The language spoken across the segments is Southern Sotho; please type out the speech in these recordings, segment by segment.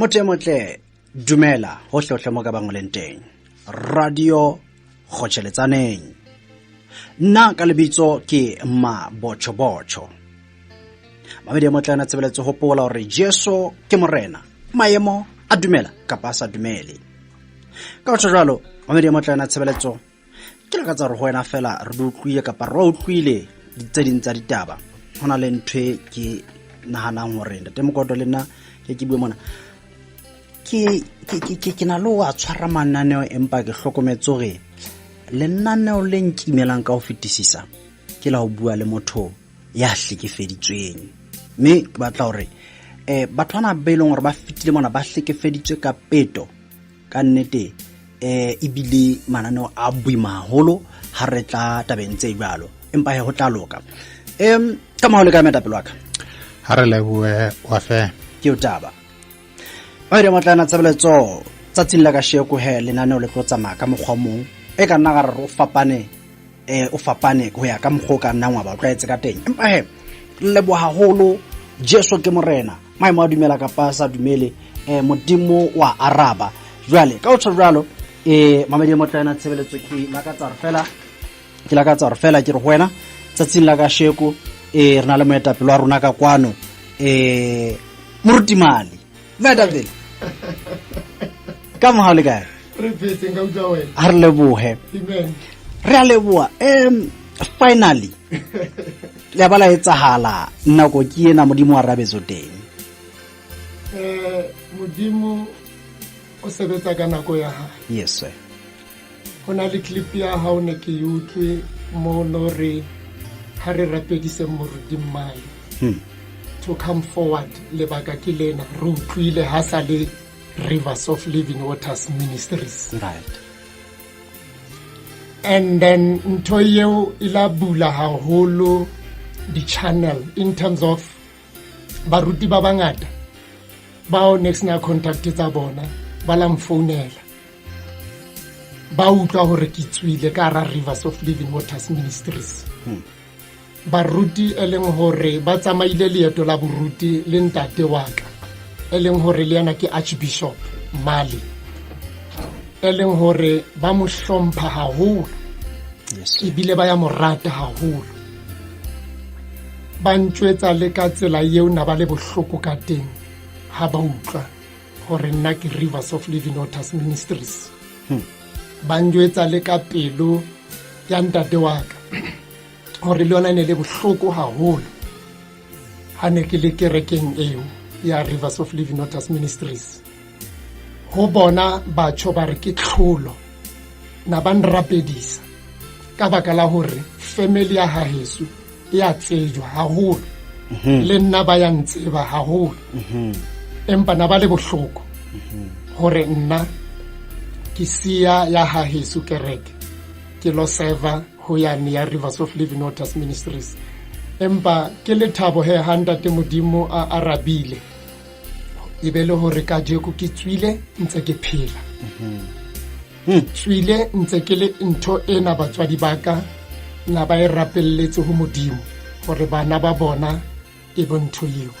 Motho e motle, dumela hohle-hohle mo ka bang o leng teng. Radio Kgotjheletsaneng. Nna ka lebitso ke Mabotjho-botjho. Mamedi e motle ana tshebeletso, hopola hore Jesu ke Morena. Maemo a dumela kapa a sa dumele. Ka ho tjho jwalo, mamedi e motle ana tshebeletso, ke lakatsa hore ho wena fela re di utlwile kapa re utlwile tse ding tsa ditaba. Ho na le ntho e ke nahanang hore Ntate Mokoto le nna ke bue mona. Ke na le wa tshwara mananeo, empa ke hlokometse hore lenaneo le nkimelang ka ho fetisisa ke la ho bua le motho ya hlekefeditsweng. Mme ke batla hore batho bana ba e leng hore ba fetile mona ba hlekefeditswe ka peto, ka nnete ebile mananeo a boima haholo ha re tla tabeng tse jwalo, empa he ho tla loka. Ka maholo le ka metapelo wa ka. Ha re lebohe wa fe. Ke o taba. Ba ile motlana tshebeletso tsatsing la kasheko he lenaneo le tlo tsamaya ka mokgwa mong e ka nna ga re o fapane, o fapane ho ya ka mokgwa o ka nnang wa ba tlwaetse ka teng, empa he re leboha haholo. Jesu ke Morena, maemo a dumela kapa a sa dumele, Modimo wa araba. Jwale ka ho tjho jwalo, mamedi e motlana tshebeletso, ke lakatsa hore fela ke lakatsa hore fela ke re ho wena tsatsing la kasheko, re na le moetapele wa rona ka kwano, Moruti Mali. Moetapele, ka mohao le kae? Re phetse, nka utlwa wena. Ha re lebohe. Amen. Re a leboha. Finally le ba la etsahala, nako ke ena, Modimo wa rabetso teng. Modimo o sebetsa ka nako ya hae. Yes sir. Ho na le clip ya hao ne ke e utlwe mo no re ha re rapedise Moruti Mmale to come forward. Lebaka ke lena, re utlwile ha sa le Rivers of Living Waters Ministries. And then ntho eo e la bula haholo di-channel in terms of baruti ba bangata bao ne ke sena contact tsa bona, ba la mfounela, ba utlwa hore ke tswile ka hara Rivers of Living Waters Ministries. Baruti e leng hore ba tsamaile leeto la boruti le ntate wa ka, e leng hore le yena ke Archbishop Mali, e leng hore ba mo hlompha haholo, ebile ba ya mo rata haholo, ba ntjwetsa le ka tsela eo na ba le bohloko ka teng ha ba utlwa hore nna ke Rivers of Living Waters Ministries. Ba njwetsa le ka pelo ya ntate wa ka hore le yona e ne le bohloko haholo ha ne ke le kerekeng eo ya Rivers of Living Waters Ministries. Ho bona batho ba re ke tlholo, na ba nrapedisa ka baka la hore family ya haheso e a tsejwa haholo, le nna ba ya ntseba haholo, empa na ba le bohloko hore nna ke siya ya haheso kereke ke lo serva ho yane ya Rivers of Living Waters Ministries. Empa ke lethabo he ha Ntate Modimo a arabile, e be le hore kajeko ke tswile ntse ke phela, tswile ntse ke le ntho ena batswadi ba ka na ba e rapelletse ho Modimo hore bana ba bona e bo ntho eo.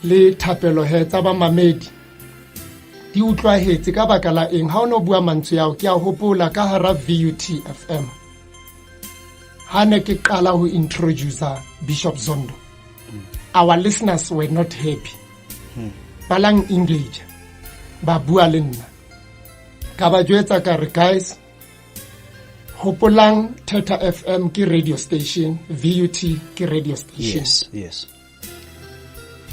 Le thapelo he tsa bamamedi di utlwahetse ka baka la eng ha o no bua mantswe ao, ke a hopola ka hara VUT FM ha ne ke qala ho introducer Bishop Zondo, our listeners were not happy. Ba lang engage, ba bua le nna, ka ba jwetsa ka re, "Guys, hopolang Theta FM ke radio station, VUT ke radio station."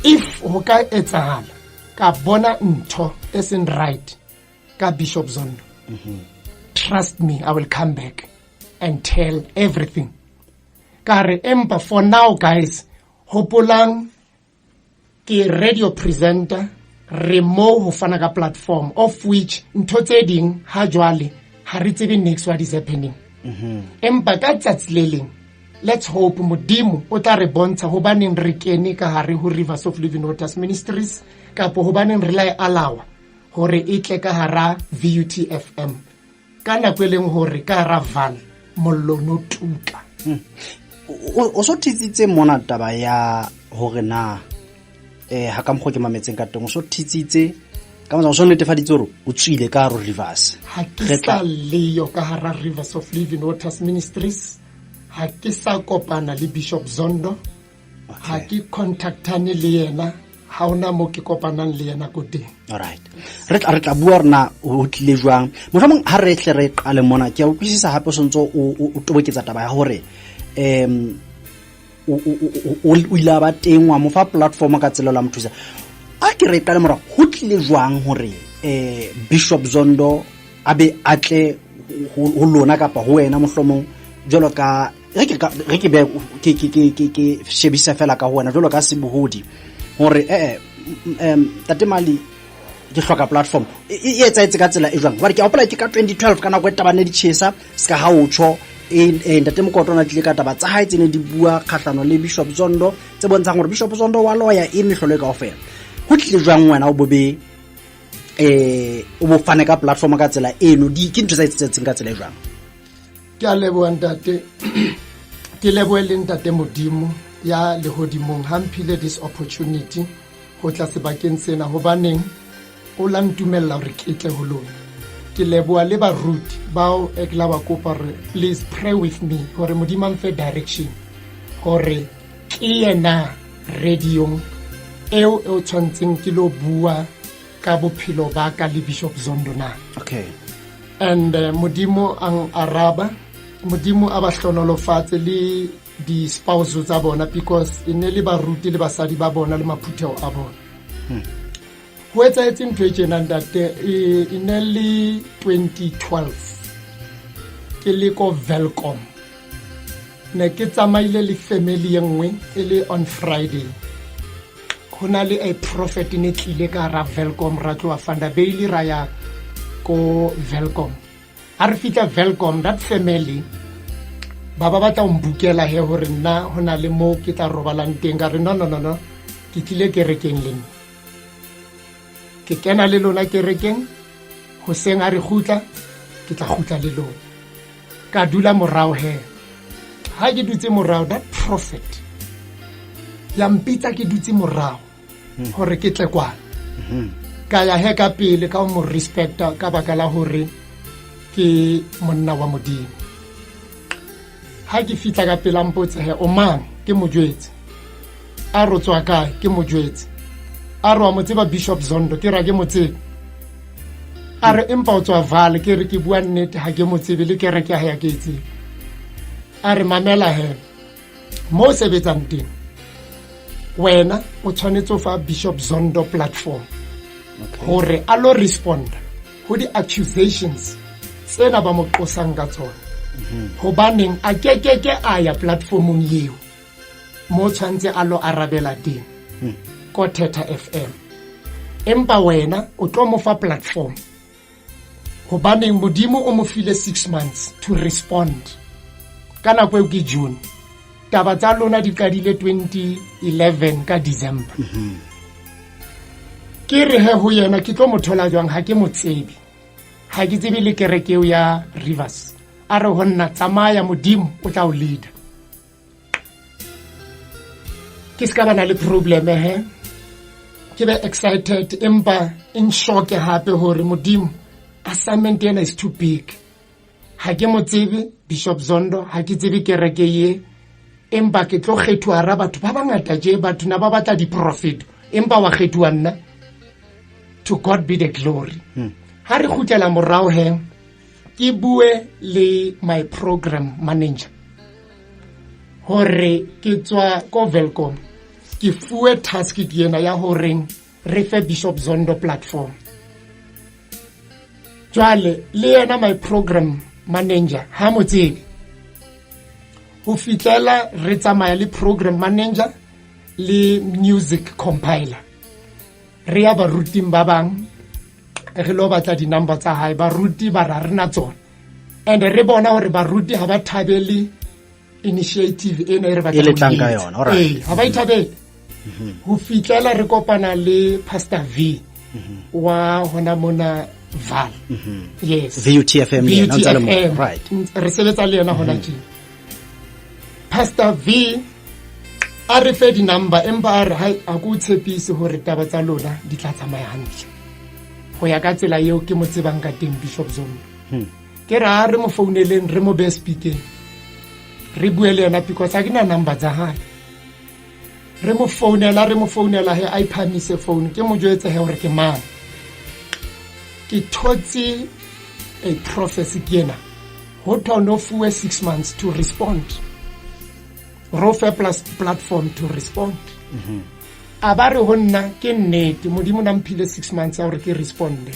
If ho ka etsahala ka bona ntho e seng right ka Bishop Zondo, trust me, I will come back and tell everything. Ka re, empa for now, guys, hopolang ke radio presenter, re mo ho fana ka platform, of which ntho tse ding ha jwale ha re tsebe next what is happening. Empa ka tsatsi le leng, let's hope Modimo o tla re bontsha hobaneng re kene ka hare ho Rivers of Living Waters Ministries, kapo hobaneng re la e alawa hore e tle ka hara VUT FM ka nako e leng hore ka hara Val mollo no tuka. O so thitsitse mona taba ya hore na Ha ka mokgwa ke mametseng ka teng o so thitsitse ka motsa o so netefaditse gore o tswile ka hare Rivers. Ha ke sa leyo ka hara Rivers of Living Waters Ministries, ha ke sa kopana le Bishop Zondo, ha ke contactane le yena, ha ona mo ke kopanang le yena ko teng. Alright, re tla bua rena o tlile jwang mohlomong ha re tle re qale mona. Ke a utlwisisa hape o sentse o toboketsa taba ya hore o ile a ba teng wa mo fa platform ka tsela la mo thusa. A ke re qale morago, ho tlile jwang hore Bishop Zondo a be a tle ho lona kapa ho wena mohlomong, jwalo ka re ke be ke shebisa fela ka ho wena jwalo ka sebohodi hore Tate Mali ke hloka platform e etsahetse ka tsela e jwang? Hobane ke a hopola ke ka 2012 ka nako e taba ne di tjhesa se ka ha o tjho, Ntate Mokoto o ne a tlile ka taba tsa hae tse ne di bua kgahlano le Bishop Zondo, tse bontshang hore Bishop Zondo wa loya e mehlolo e kaofela. Ho tlile jwang wena o bobe o bo fane ka platform ka tsela eno? Di ke ntho tsa etsetseng ka tsela e jwang? Ke a leboha ntate, ke lebohe le ntate Modimo ya lehodimong ha mphile this opportunity ho tla sebakeng sena, hobaneng o la ntumella hore ke tle ho lona. Ke leboha le baruti bao e ke la ba kopa hore please pray with me hore Modimo a mfe direction hore ke yena radiong eo e o tshwantseng ke lo bua ka bophelo ba ka le Bishop Zondo na. And Modimo ang araba, Modimo a ba hlonolofatse le di-spouse tsa bona, because e ne le baruti le basadi ba bona le maphutheo a bona. Ho etsahetse ntho e tjena ntate, e ne le 2012 ke le ko Welkom, ne ke tsamaile le family e nngwe, e le on Friday. Ho na le a prophet ne tlile ka hara Welkom, ra tloha Vanderbijl ra ya ko Welkom. Ha re fihla Welkom, that family ba ba batla ho mbukela he hore nna ho na le mo ke tla robalang teng. Ka re no, no, no, no, ke tlile kerekeng le nna, ke kena le lona kerekeng hoseng, ha re kgutla ke tla kgutla le lona. Ka dula morao he. Ha ke dutse morao, that prophet ya mpitsa ke dutse morao hore ke tle kwana. Ka ya he ka pele ka ho mo respecta ka baka la hore ke monna wa Modimo. Ha ke fihla ka pela, mpotse he o mang, ke mo jwetse. A re o tswa kae, ke mo jwetse. A re wa mo tseba Bishop Zondo? Ke ra ke mo tsebe. A re empa o tswa Vale? Ke re ke bua nnete, ha ke mo tsebe, le kereke ya hae ha ke e tsebe. A re mamela he, mo o sebetsang teng wena o tshwanetse o fa Bishop Zondo platform hore a lo responda ho di-accusations tsena ba mo qosang ka tsona, hobaneng a kekeke a ya platformong eo mo tshwanetse a lo arabela teng ko Thetha FM, empa wena o tlo mo fa platform, hobaneng Modimo o mo file 6 months to respond. Ka nako eo ke June, taba tsa lona di qadile 2011 ka December. Ke re he ho yena ke tlo mo thola jwang, ha ke mo tsebe, ha ke tsebe le kereke eo ya Rivers. A re ho nna tsamaya, Modimo o tla o leader. Ke se ka bana le problem he, ke be excited empa in shock hape hore Modimo, assignment ena is too big. Ha ke mo tsebe Bishop Zondo, ha ke tsebe kereke ye, empa ke tlo kgethuwa hara batho ba bangata tje, batho na ba batla di-prophet, empa wa kgethuwa nna. To God be the glory. Ha re kgutlela morao he, ke bue le my program manager hore ke tswa ko Welkom, ke fuwe task ke ena ya horeng re fe Bishop Zondo platform. Jwale le yena my program manager ha mo tsebe, ho fihlela re tsamaya le program manager le music compiler re ya baruting ba bang, re lo batla di-number tsa hae. Baruti ba ra rena tsona, and re bona hore baruti ha ba thabele initiative ena e re batlang e tlang ka yona. Alright, ha ba e thabele ho fihlela re kopana le Pastor V wa hona mona Val. Yes. VUTFM le yena o ntse a le moo. VUTFM. Right. Re sebetsa le yena hona tje. Pastor V A re fe di-number, empa a re hai, a ko o tshepise hore taba tsa lona di tla tsamaya hantle go ya ka tsela eo ke mo tsebang ka teng, Bishop Zondo. Ke re a re mo founeleng, re mo be speakeng, re bue le yena, because ha ke na number tsa hae. Re mo founela, re mo founela he, a iphamise phone, ke mo jwetse he hore ke mang, ke thotse a prophecy ke ena, ho thwa no fuwe 6 months to respond, ro fe plus platform to respond. A ba re ho nna ke nnete, Modimo na mphile 6 months ya hore ke responde.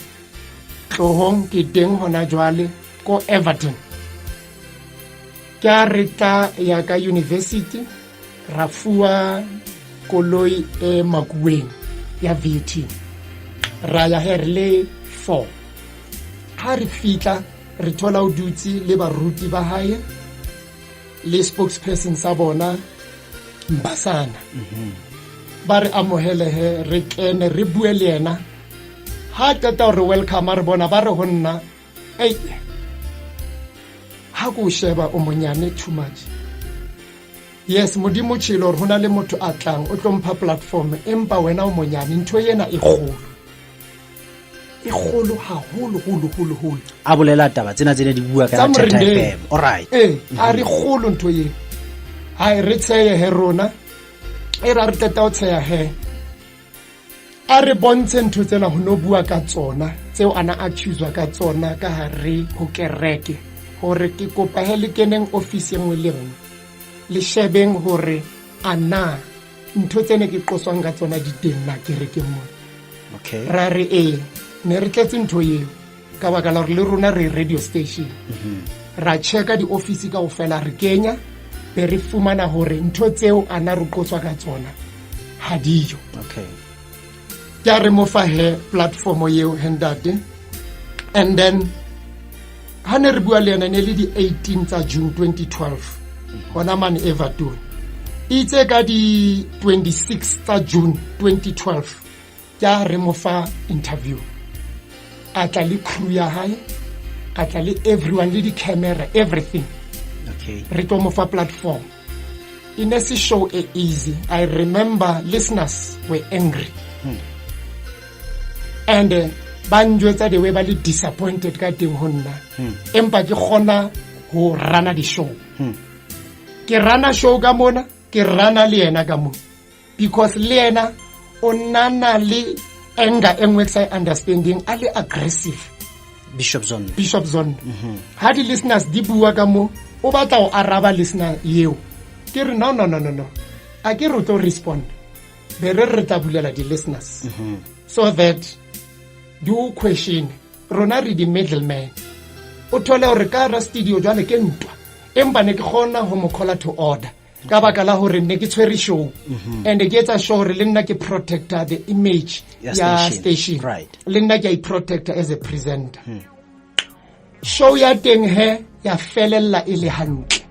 Tlohong, ke teng hona jwale ko Everton. Ke a re tla ya ka university, ra fuwa koloi e makuweng ya VAT, ra ya he re le 4. Ha re fitla, re thola o dutse le baruti ba hae le spokesperson sa bona, Mbasana. Ba re amohele he, re kene, re bue le yena. Ha qeta hore welcome, re bona ba re ho nna, ei, ha ko sheba o monyane too much. Yes, Modimo tjhelo hore hona le motho a tlang o tlo mpha platform, empa wena o monyane, ntho ena e kgolo, e kgolo haholo holo holo holo. A bolela taba tsena tse ne di bua ka Tsa Thetha Morendeng. FM. All right. Ee, a re kgolo ntho eo, hai, re tsheye he rona. E ra re qeta ho tsheya he, a re bontshe ntho tsena ho no bua ka tsona, tseo ana a accuswa ka tsona ka hare ho kereke, hore ke kopa he le keneng office e nngwe le nngwe, le shebeng hore a na ntho tsene ke qoswang ka tsona di teng na kerekeng mona. Ra re ee, ne re tletse ntho eo ka baka la hore le rona re radio station. Ra checka di-office kaofela, re kenya, be re fumana hore ntho tseo a na re qotswa ka tsona ha dijo. Ke a re mo fa he platform eo he ntate. And then ha ne re bua le yena, ne le di-18 tsa June 2012 hona mane Everton. Itse ka di-26 tsa June 2012 ke a re mo fa interview, a tla le crew ya hae, a tla le everyone le di-camera, everything. Re tlo mo fa platform. E ne se show e easy. I remember listeners were angry and ba njwetsa the way ba le disappointed ka teng ho nna, empa ke kgona ho rana di-show. Ke rana show ka mona, ke rana le yena ka mona, because le yena o nana le anger e nngwe ke sa e understanding, a le aggressive. Bishop Zondo. Bishop Zondo. Ha di-listeners di bua ka mo, o batla ho araba listener eo. Ke re no, no, no, no, no, a ke re o tlo respond, be re re tla bulela di-listeners so that di o question. Rona re di-middleman. O thole hore ka hara studio jwale ke ntwa, empa ne ke kgona ho mo calla to order ka baka la hore ne ke tshwere show and ke etsa show hore le nna ke protector the image Ya ya station. station. Le nna ke a i-protector as a presenter. Show ya teng he ya felella e le hantle.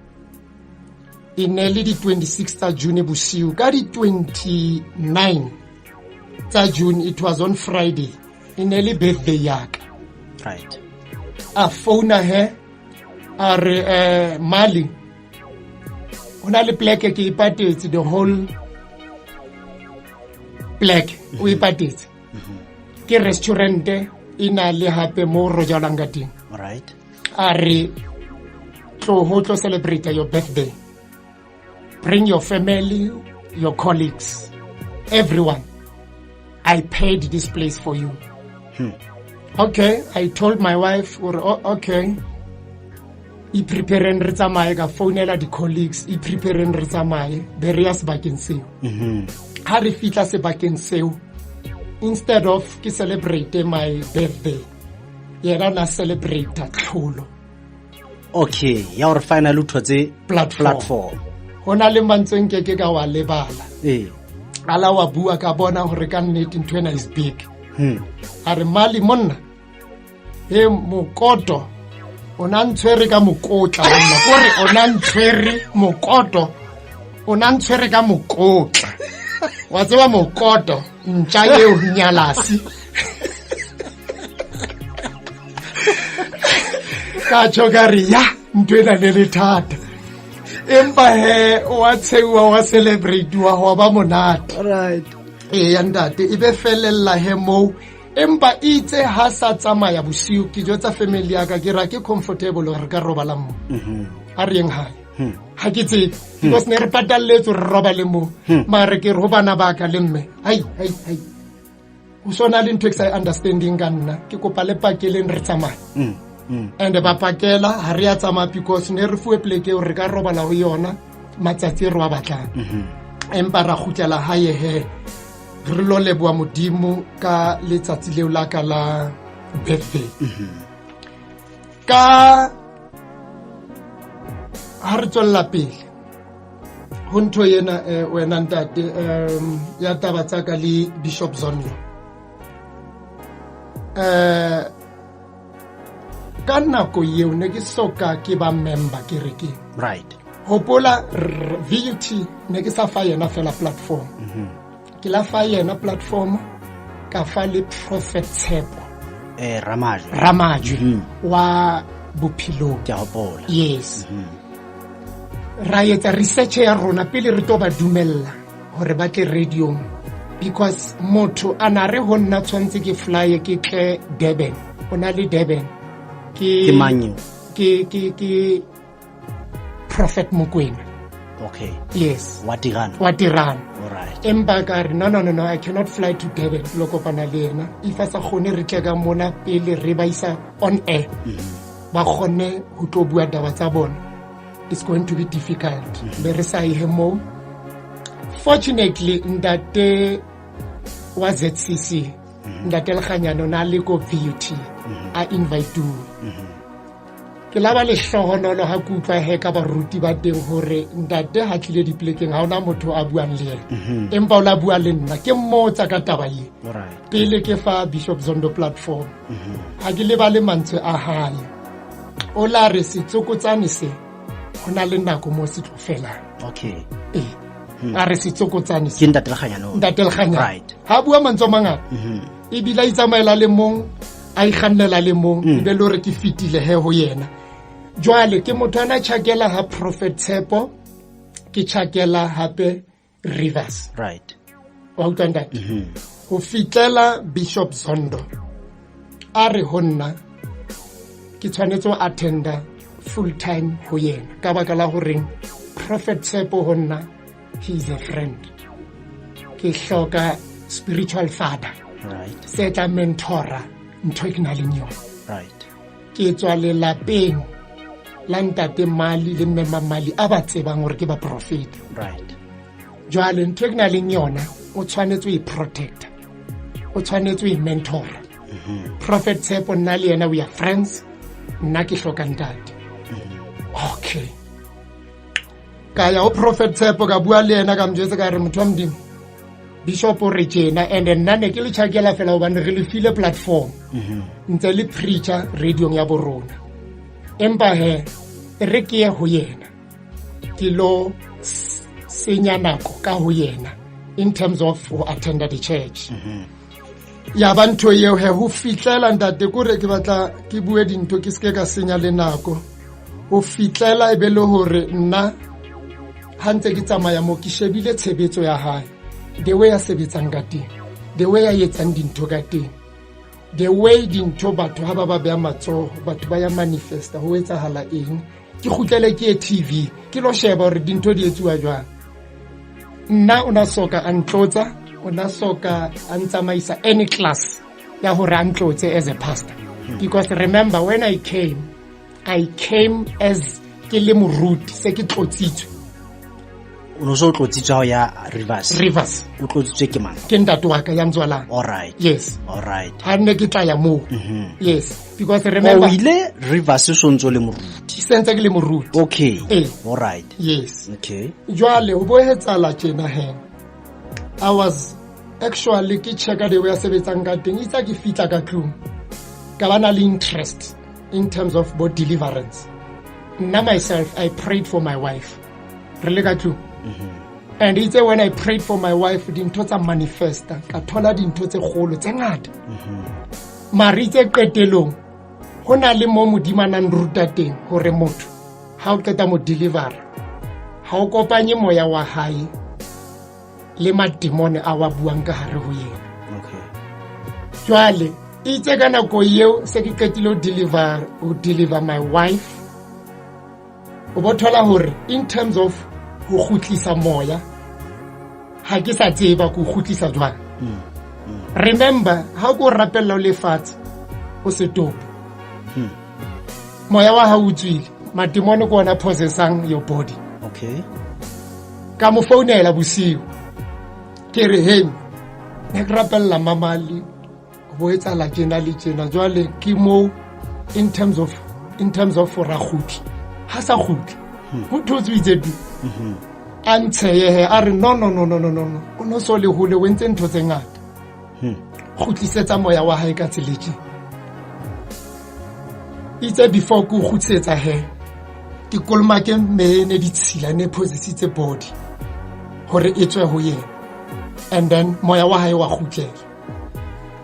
E ne le di-26 tsa June bosiu. Ka di-29 tsa June, it was on Friday, e ne le birthday yaka. A founa he, a re mali ho na le pleke ke ipatetse, the whole pleke o ipatetse, ke restaurant e na le hape mo rojalang ka teng. A re tlo ho tlo celebrate your birthday, bring your family, your colleagues, everyone. I paid this place for you. Okay, I told my wife or, oh, okay, e prepareng re tsamaye. Ka founela di-colleagues, e prepareng re tsamaye, be re ya sebakeng seo. Ha re fihla sebakeng seo, instead of ke celebrate my birthday, yena na celebrate tlholo. Okay, ya hore finally o thotse platform. Platform. Ho na le mantswe nke ke ka wa lebala. Ala wa bua ka bona hore ka nnete ntho ena is big. A re mali monna he, mokoto o na ntshwere ka mokotla monna, kore o na ntshwere mokoto, o na ntshwere ka mokotla, wa tseba mokoto ntja eo nyalasi. Ka tjho ka re ya ntho ena ne le thata. Empa he wa tsheuwa, wa celebrate-wa, wa ba monate. Right. Eya ntate, e be felella he moo. Empa itse ha sa tsamaya bosiu, ke jwetsa family ya ka, ke ra ke comfortable hore re ka robala mo. A re yeng hae. Ha ke tsebe, because ne re patalletswe re robale mo. Mare ke re ho bana ba ka le mme, hai hai hai, ho sona le ntho e ke sa e understanding ka nna, ke kopa le pakeleng re tsamaye. And ba pakela, ha re ya tsamaya, because ne re fuwe pleke eo re ka robala ho yona matsatsi e re wa batlang. Empa ra kgutlela hae he, re lo leboha Modimo ka letsatsi leo la ka la birthday. Ka ha re tswella pele ho ntho ena, wena ntate, ya taba tsa ka le Bishop Zondo, ka nako eo ne ke soka ke ba member kerekeng. Hopola VUT ne ke sa fa yena fela platform. Ke la fa yena platform, ka fa le Prophet Tshepo. Ramajwe. Ramajwe wa Bophelong. Ke a hopola. Yes. Ra etsa research ya rona pele re tlo ba dumella hore ba tle radiong, because motho a na re ho nna tshwanetse ke fly ke tle Durban, o na le Durban. Ke mang eo? Ke Prophet Mokwena. Okay. Yes. Wa Tirana. Wa Tirana. All right. Empa ka re, no, no, no, no, I cannot fly to Durban lo kopana le yena. If a sa kgone, re tle ka mona pele re ba isa on air, ba kgone ho tlo bua taba tsa bona, it's going to be difficult. Be re sa ihe moo. Fortunately, ntate wa ZCC, ntate Lekganyane, o na le ko VUT, a invite-uwe. Ke la ba lehlohonolo ha ke utlwa he ka baruti ba teng hore ntate ha tlile dipolekeng, ha hona motho a buang le yena, empa o la bua le nna, ke mmotsa ka taba e. Pele ke fa Bishop Zondo platform, ha ke lebale mantswe a hae, o la re setsokotsane se ho na le nako mo se tlo felang. Okay. Ee, a re setsokotsane se. Ke ntate Lekganyane o. Ntate Lekganyane. Right. Ha bua mantswe a mangata, ebile a itsamaela le mong, a ikgannela le mong, ebe le hore ke fetile he ho yena. Jwale ke motho ana tjhakela ha Prophet Tshepo, ke tjhakela hape Rivers. Wa utlwa ntate? Ho fitlela Bishop Zondo a re ho nna ke tshwanetse ho attenda full time ho yena, ka baka la horeng Prophet Tshepo ho nna he is a friend, ke hloka spiritual father. Se tla mentora ntho e ke nang le yona. Ke tswa lelapeng la ntate Mali le mme Mamali a ba tsebang hore ke ba profeta. Jwale ntho e ke nang le yona, o tshwanetse o e protecta, o tshwanetse o e mentora. Prophet Tshepo, nna le yena we are friends, nna ke hloka ntate. Okay, ka ya ho Prophet Tshepo, ka bua le yena, ka mo jwetsa ka re, motho wa Modimo, Bishop o re tjena, and nna ne ke le tjhakela fela hobane re le file platform, ntse le preacher radiong ya borona, empa he re ke ye ho yena, ke lo senya nako ka ho yena in terms of ho attenda the church. Ya ba ntho eo he ho fitlela ntate, kore ke batla ke bue dintho, ke seke ka senya le nako. Ho fitlela e be le hore nna ha ntse ke tsamaya mo, ke shebile tshebetso ya hae, the way a sebetsang ka teng, the way a etsang dintho ka teng, the way dintho batho ha ba ba beha matsoho, batho ba ya manifesta, ho etsahala eng. Ke kgutlele ke ye TV, ke lo sheba hore dintho di etsuwa jwang. Nna o na soka a ntlotsa, o na soka a ntsamaisa any class ya hore a ntlotse as a pastor, because remember when I came, I came as ke le moruti, se ke tlotsitswe. O no so tlotsitswe ha o ya Rivers? Rivers. O tlotsitswe ke mang? Ke ntate wa ka ya ntswalang. All right. Yes. All right. Ha nne ke tla ya moo. Yes, because remember, O ile Rivers o sontso le moruti? Sentse ke le moruti. Okay. Eh. All right. Yes. Okay. Jwale ho bo hetsahala tjena he, I was actually ke checka the way a sebetsang ka teng. Itse ke fitla ka tlung, ka ba na le interest in terms of bo deliverance. Nna myself, I prayed for my wife re le ka tlung, and itse when I prayed for my wife, dintho tsa manifesta, ka thola dintho tse kgolo tse ngata. Mare itse qetelong ho na le mo Modimo a nang ruta teng hore motho ha o qeta mo delivera, Ha o kopanye moya wa hae le mademone a wa buang ka hare ho yena. Okay. Jwale itse ka nako eo se ke qetile ho deliver my wife, o bo thola hore in terms of ho kgutlisa moya ha ke sa tseba ko kgutlisa jwang. Remember, ha ko rapella o lefatshe o setopo, moya wa hao o tswile, mademone ke ona possessang your body. Okay. Ka mo founela bosiu, ke re hey, ne ke rapella mamali bo etsahala tjena le tjena. Jwale ke mo in terms of ra kgutla, ha sa kgutla ho thotse itse tu a ntsheyehe, a re no no no no no no, o no so le hole, o entse ntho tse ngata, kgutlisetsa moya wa hae ka tsela tje. Itse before ke kgutlisetsa he, ke kolomake mene ditshila ne possessitse body hore e tswe ho yena, and then moya wa hae wa kgutlela.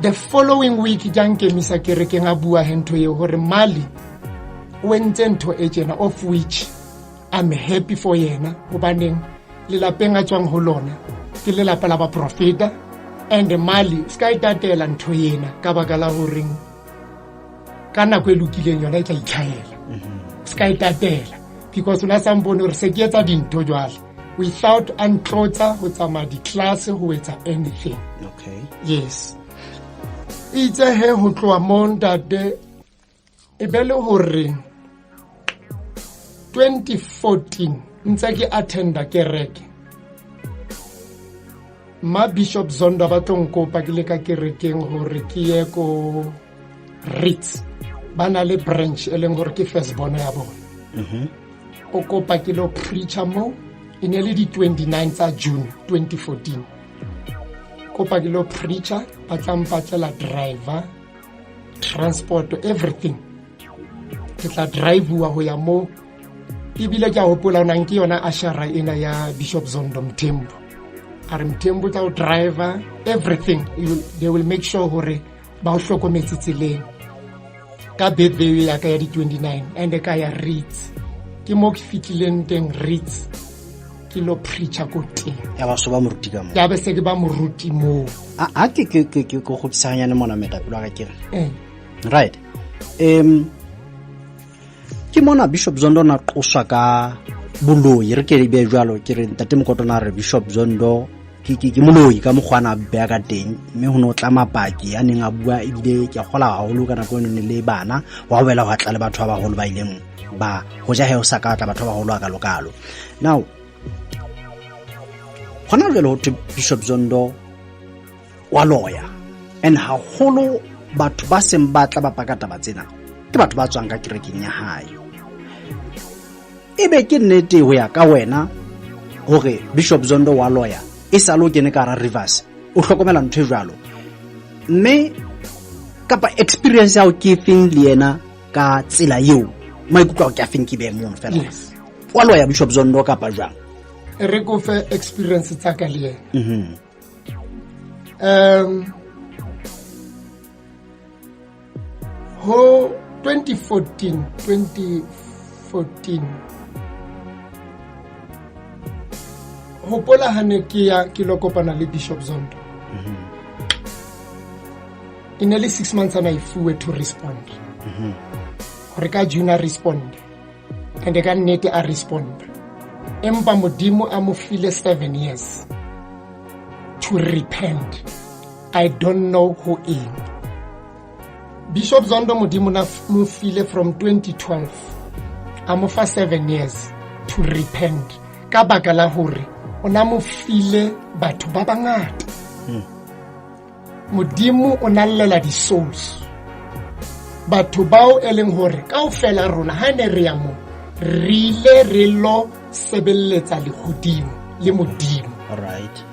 The following week ke a nkemisa kerekeng a bua he ntho eo hore Mali o entse ntho e tjena, of which I'm happy for yena, hobaneng lelapeng a tswang ho lona ke lelapa la baprofeta, and Mali se ka e tatela ntho ena ka baka la horeng ka nako e lokileng yona e tla itlhahela. Se ka e tatela because o na sa mpone hore se ke etsa dintho jwale without a ntlotsa ho tsamaya di-class ho etsa anything. Okay. Yes. Itse he ho tloha mo ntate e be le hore 2014 ntse ke attenda kereke, ma Bishop Zondo ba tlo nkopa ke le ka kerekeng hore ke ye ko Ritz, ba na le branch e leng hore ke first born ya bona. O kopa ke lo preacher mo, e ne le di 29 tsa June 2014. Kopa ke lo preacher, ba tla mpatlela driver, transport, everything. Ke tla drive-wa ho ya mo. Ebile ke a hopola o nang ke yona ashara ena ya Bishop Zondo Mthembu. A re Mthembu tla o driver, everything. They will make sure hore ba o hlokometse tseleng. Ka birthday ya ka ya di 29, and ka ya Ritz. Ke mo ke fitlileng teng Ritz, ke lo preacher ko teng. Ya ba so ba moruti ka mo. Ya be se ke ba moruti mo. A ke ke ke ke go kgopisanyane mona metapelo ka ke re. Right. Ke mona Bishop Zondo na qoswa ka boloi, re ke be jwalo ke re ntate Mokoto na re Bishop Zondo ke moloi ka mokgwa a beya ka teng, mme ho no tla mapaki a neng a bua, ebile ke a kgola haholo ka nako eno ne le bana, wa boela hwa tla le batho ba baholo ba ileng ba ho ja he o sa ka tla batho ba baholo a kalokalo. Now hona jwale ho thwe Bishop Zondo wa loya, and haholo batho ba seng ba tla ba paka taba tsena ke batho ba tswang ka kerekeng ya hae. Ebe ke nnete ho ya ka wena hore Bishop Zondo wa loya e sa le o kene ka hara Rivers, o hlokomela ntho e jwalo, mme kapa experience ya hao ke efeng le yena ka tsela eo, maikutlo ao ke afeng ke be mono fela? Yes. Wa loya Bishop Zondo kapa jwang? Re ko fe experience tsa ka le yena. Ho 2014 hopola ha ne ke ya ke lo kopana le Bishop Zondo. E ne le 6 months ana e fuwe to respond. Hore ka June a respond. And ka nnete a respond. Empa Modimo a mo file 7 years to repent. I don't know who in. Bishop Zondo Modimo na mo file from 2012. A mo fa 7 years to repent. Ka baka la hore o na mo file batho ba bangata. Modimo o na llela di-souls. Batho bao e leng hore kaofela rona ha ne re ya mo, re ile re lo sebelletsa lehodimo le Modimo. All right.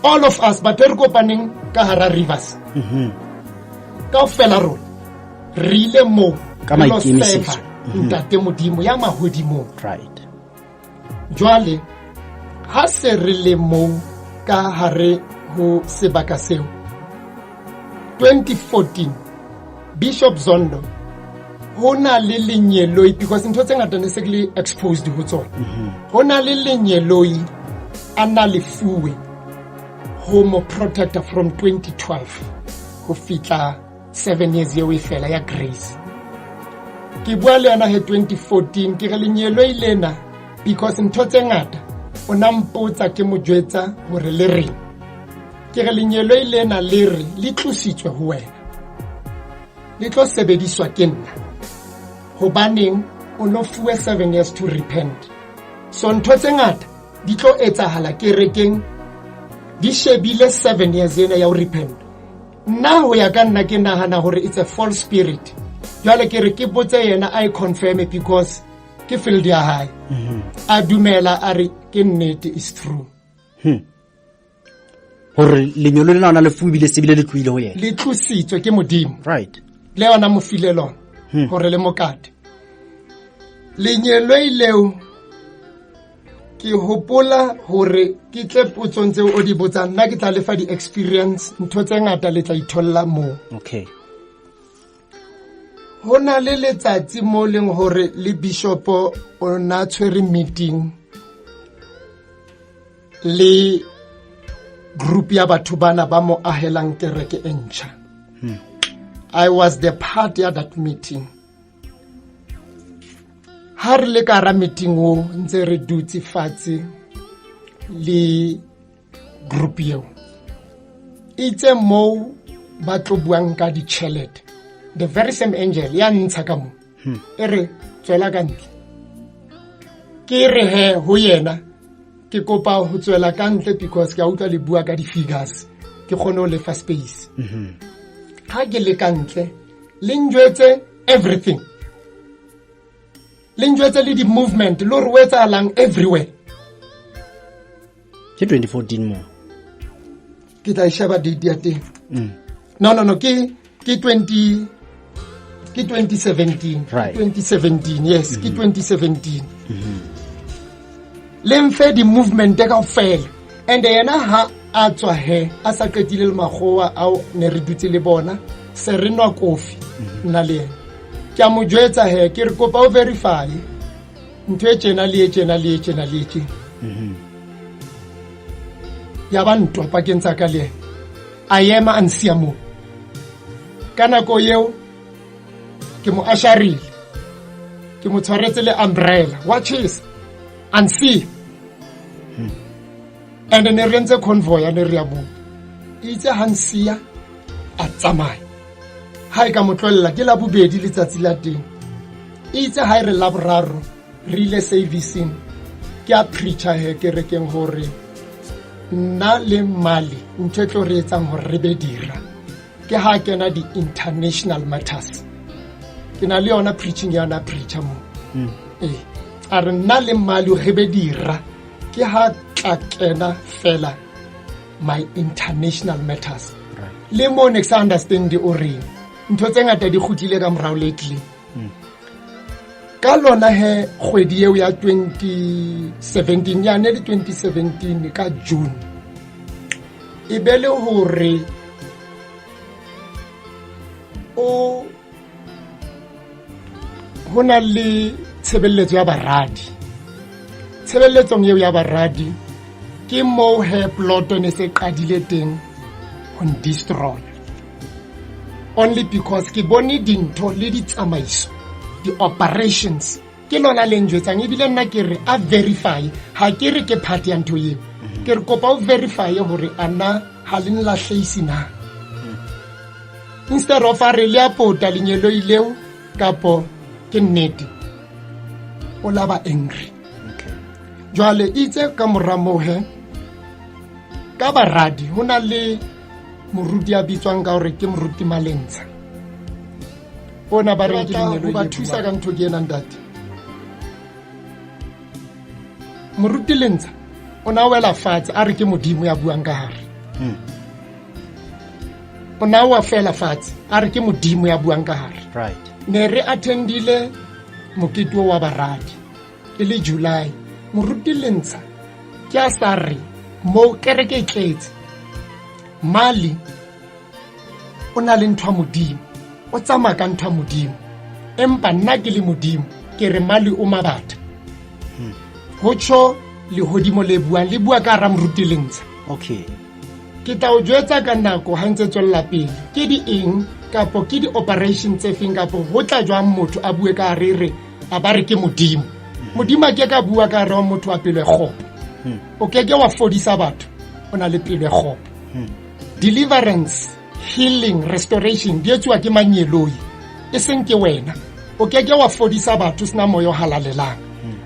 All of us batho re kopaneng ka hara Rivers. Kaofela rona re ile mo ka re lo maikemisetso. serva Ntate Modimo ya mahodimong. Right. Jwale ha se re le mo ka hare ho sebaka seo 2014 Bishop Zondo Ho na le lenyeloi, because ntho tse ngata ne se ke le exposed ho tsona. Ho na le lenyeloi a na le fuwe ho mo protector from 2012 ho fitla 7 years eo e fela ya grace. Ke bua le yena he 2014, ke re lenyeloi lena, because ntho tse ngata o na mpotsa, ke mo jwetsa hore le reng. Ke re lenyeloi lena le re le tlositswe ho wena, le tlo sebediswa ke nna, hobaneng o no fuwe 7 years to repent. So ntho tse ngata di tlo etsahala kerekeng di shebile 7 years ena ya ho repent. Nna ho ya ka nna, ke nahana hore it's a false spirit. Jwale ke re ke botse yena a e confirm, because ke field ya hae. A dumela, a re ke nnete, is true. Hore lenyolo lena ona le fuwe, ebile se bile le tlohile ho yena. Le tlositswe ke Modimo. Le yona mo file lona hore le mokate. Lenyeloi leo, ke hopola hore ke tle potsong tseo o di botsang, nna ke tla lefa di-experience, ntho tse ngata le tla itholla moo. Ho na le letsatsi mo leng hore le bishopo o na tshwere meeting le group ya batho bana ba mo ahelang kereke e ntjha. I was the part ya that meeting. Ha re le ka hara meeting o, ntse re dutse fatshe le group eo, itse moo ba tlo buang ka ditjhelete, the very same angel ya ntsha ka mo, e re tswela ka ntle. Ke re he ho yena, ke kopa ho tswela ka ntle because ke a utlwa le bua ka di-figures, ke kgone ho lefa space. Ha ke le ka ntle, le njwetse everything, le njwetse le di-movement le hore o etsahalang everywhere. Ke 2014 mo? Ke tla e sheba date ya teng. No, ke 20, ke 2017. 2017, yes, ke 2017. Le mfe di-movement kaofela. And yena ha a tswa he, a sa qetile le makgowa ao ne re dutse le bona, se re nwa kofi nna le yena, ke a mo jwetsa he, ke re kopa o verify ntho e tjena le e tjena le e tjena le e tjena. Ya ba ntwa pakeng tsa ka le yena, a ema a nsiya moo. Ka nako eo ke mo asharile, ke mo tshwaretse le umbrella wa chesa, a nsiya. And ne re entse convoy, a ne re ya moo, itse ha nsiya a tsamaya. Ha e ka mo tlohella ke la bobedi letsatsi la teng, itse ha e re la boraro re ile servicing, ke a preacher he kerekeng hore nna le Mali ntho e tlo re etsang hore re be dira ke ha kena di-international matters. Ke na le yona preaching ya yona preacher mo. Ee, a re nna le Mali re be dira ke ha tla kena fela my international matters. Le mo ne ke sa understand o reng, ntho tse ngata di kgutlile ka morao lately. Ka lona he kgwedi eo ya 2017, ya ne le 2017 ka June, e be le hore o ho na le tshebeletso ya baradi. Tshebeletsong eo ya baradi ke moo he ploto ne se qadile teng ho destroy, only because ke bone dintho le ditsamaiso, di-operations. Ke lona le njwetsang, ebile nna ke re a verify, ha ke re ke part ya ntho eo. Ke re kopa o verify hore a na ha le nlahlehisi na, instead of a re le a pota lenyeloi leo kapo ke nnete, o la ba angry. Jwale itse ka mora moo he, ka baradi, ho na le moruti a bitswang ka hore ke moruti Malentsha, ona ba reng ke lenyeloi ba thusa ka ntho ke ena. Ntate moruti Lentsha o na wela fatshe, a re ke Modimo ya buang ka hare. O na wa fela fatshe, a re ke Modimo ya buang ka hare. Ne re attendile mokete wa baradi e le July. Moruti Lentsha ke a sa re mo kereke e tletse, Mali o na le ntho ya Modimo, o tsamaya ka ntho ya Modimo. Empa nna ke le Modimo ke re Mali o mabatha. Ho tjho lehodimo le buang, le bua ka hara moruti Lentsha. Okay. Ke tla o jwetsa ka nako ha ntse tswella pele ke di eng kapo ke di-operation tse feng kapo ho tla jwang motho a bue ka hare re a ba re ke Modimo. Modimo a ke ka bua ka hare wa motho wa pelo e kgopo. O ke ke wa fodisa batho o na le pelo e kgopo. Deliverance, healing, restoration di etsuwa ke manyeloi, e seng ke wena. O ke ke wa fodisa batho sena moya o halalelang.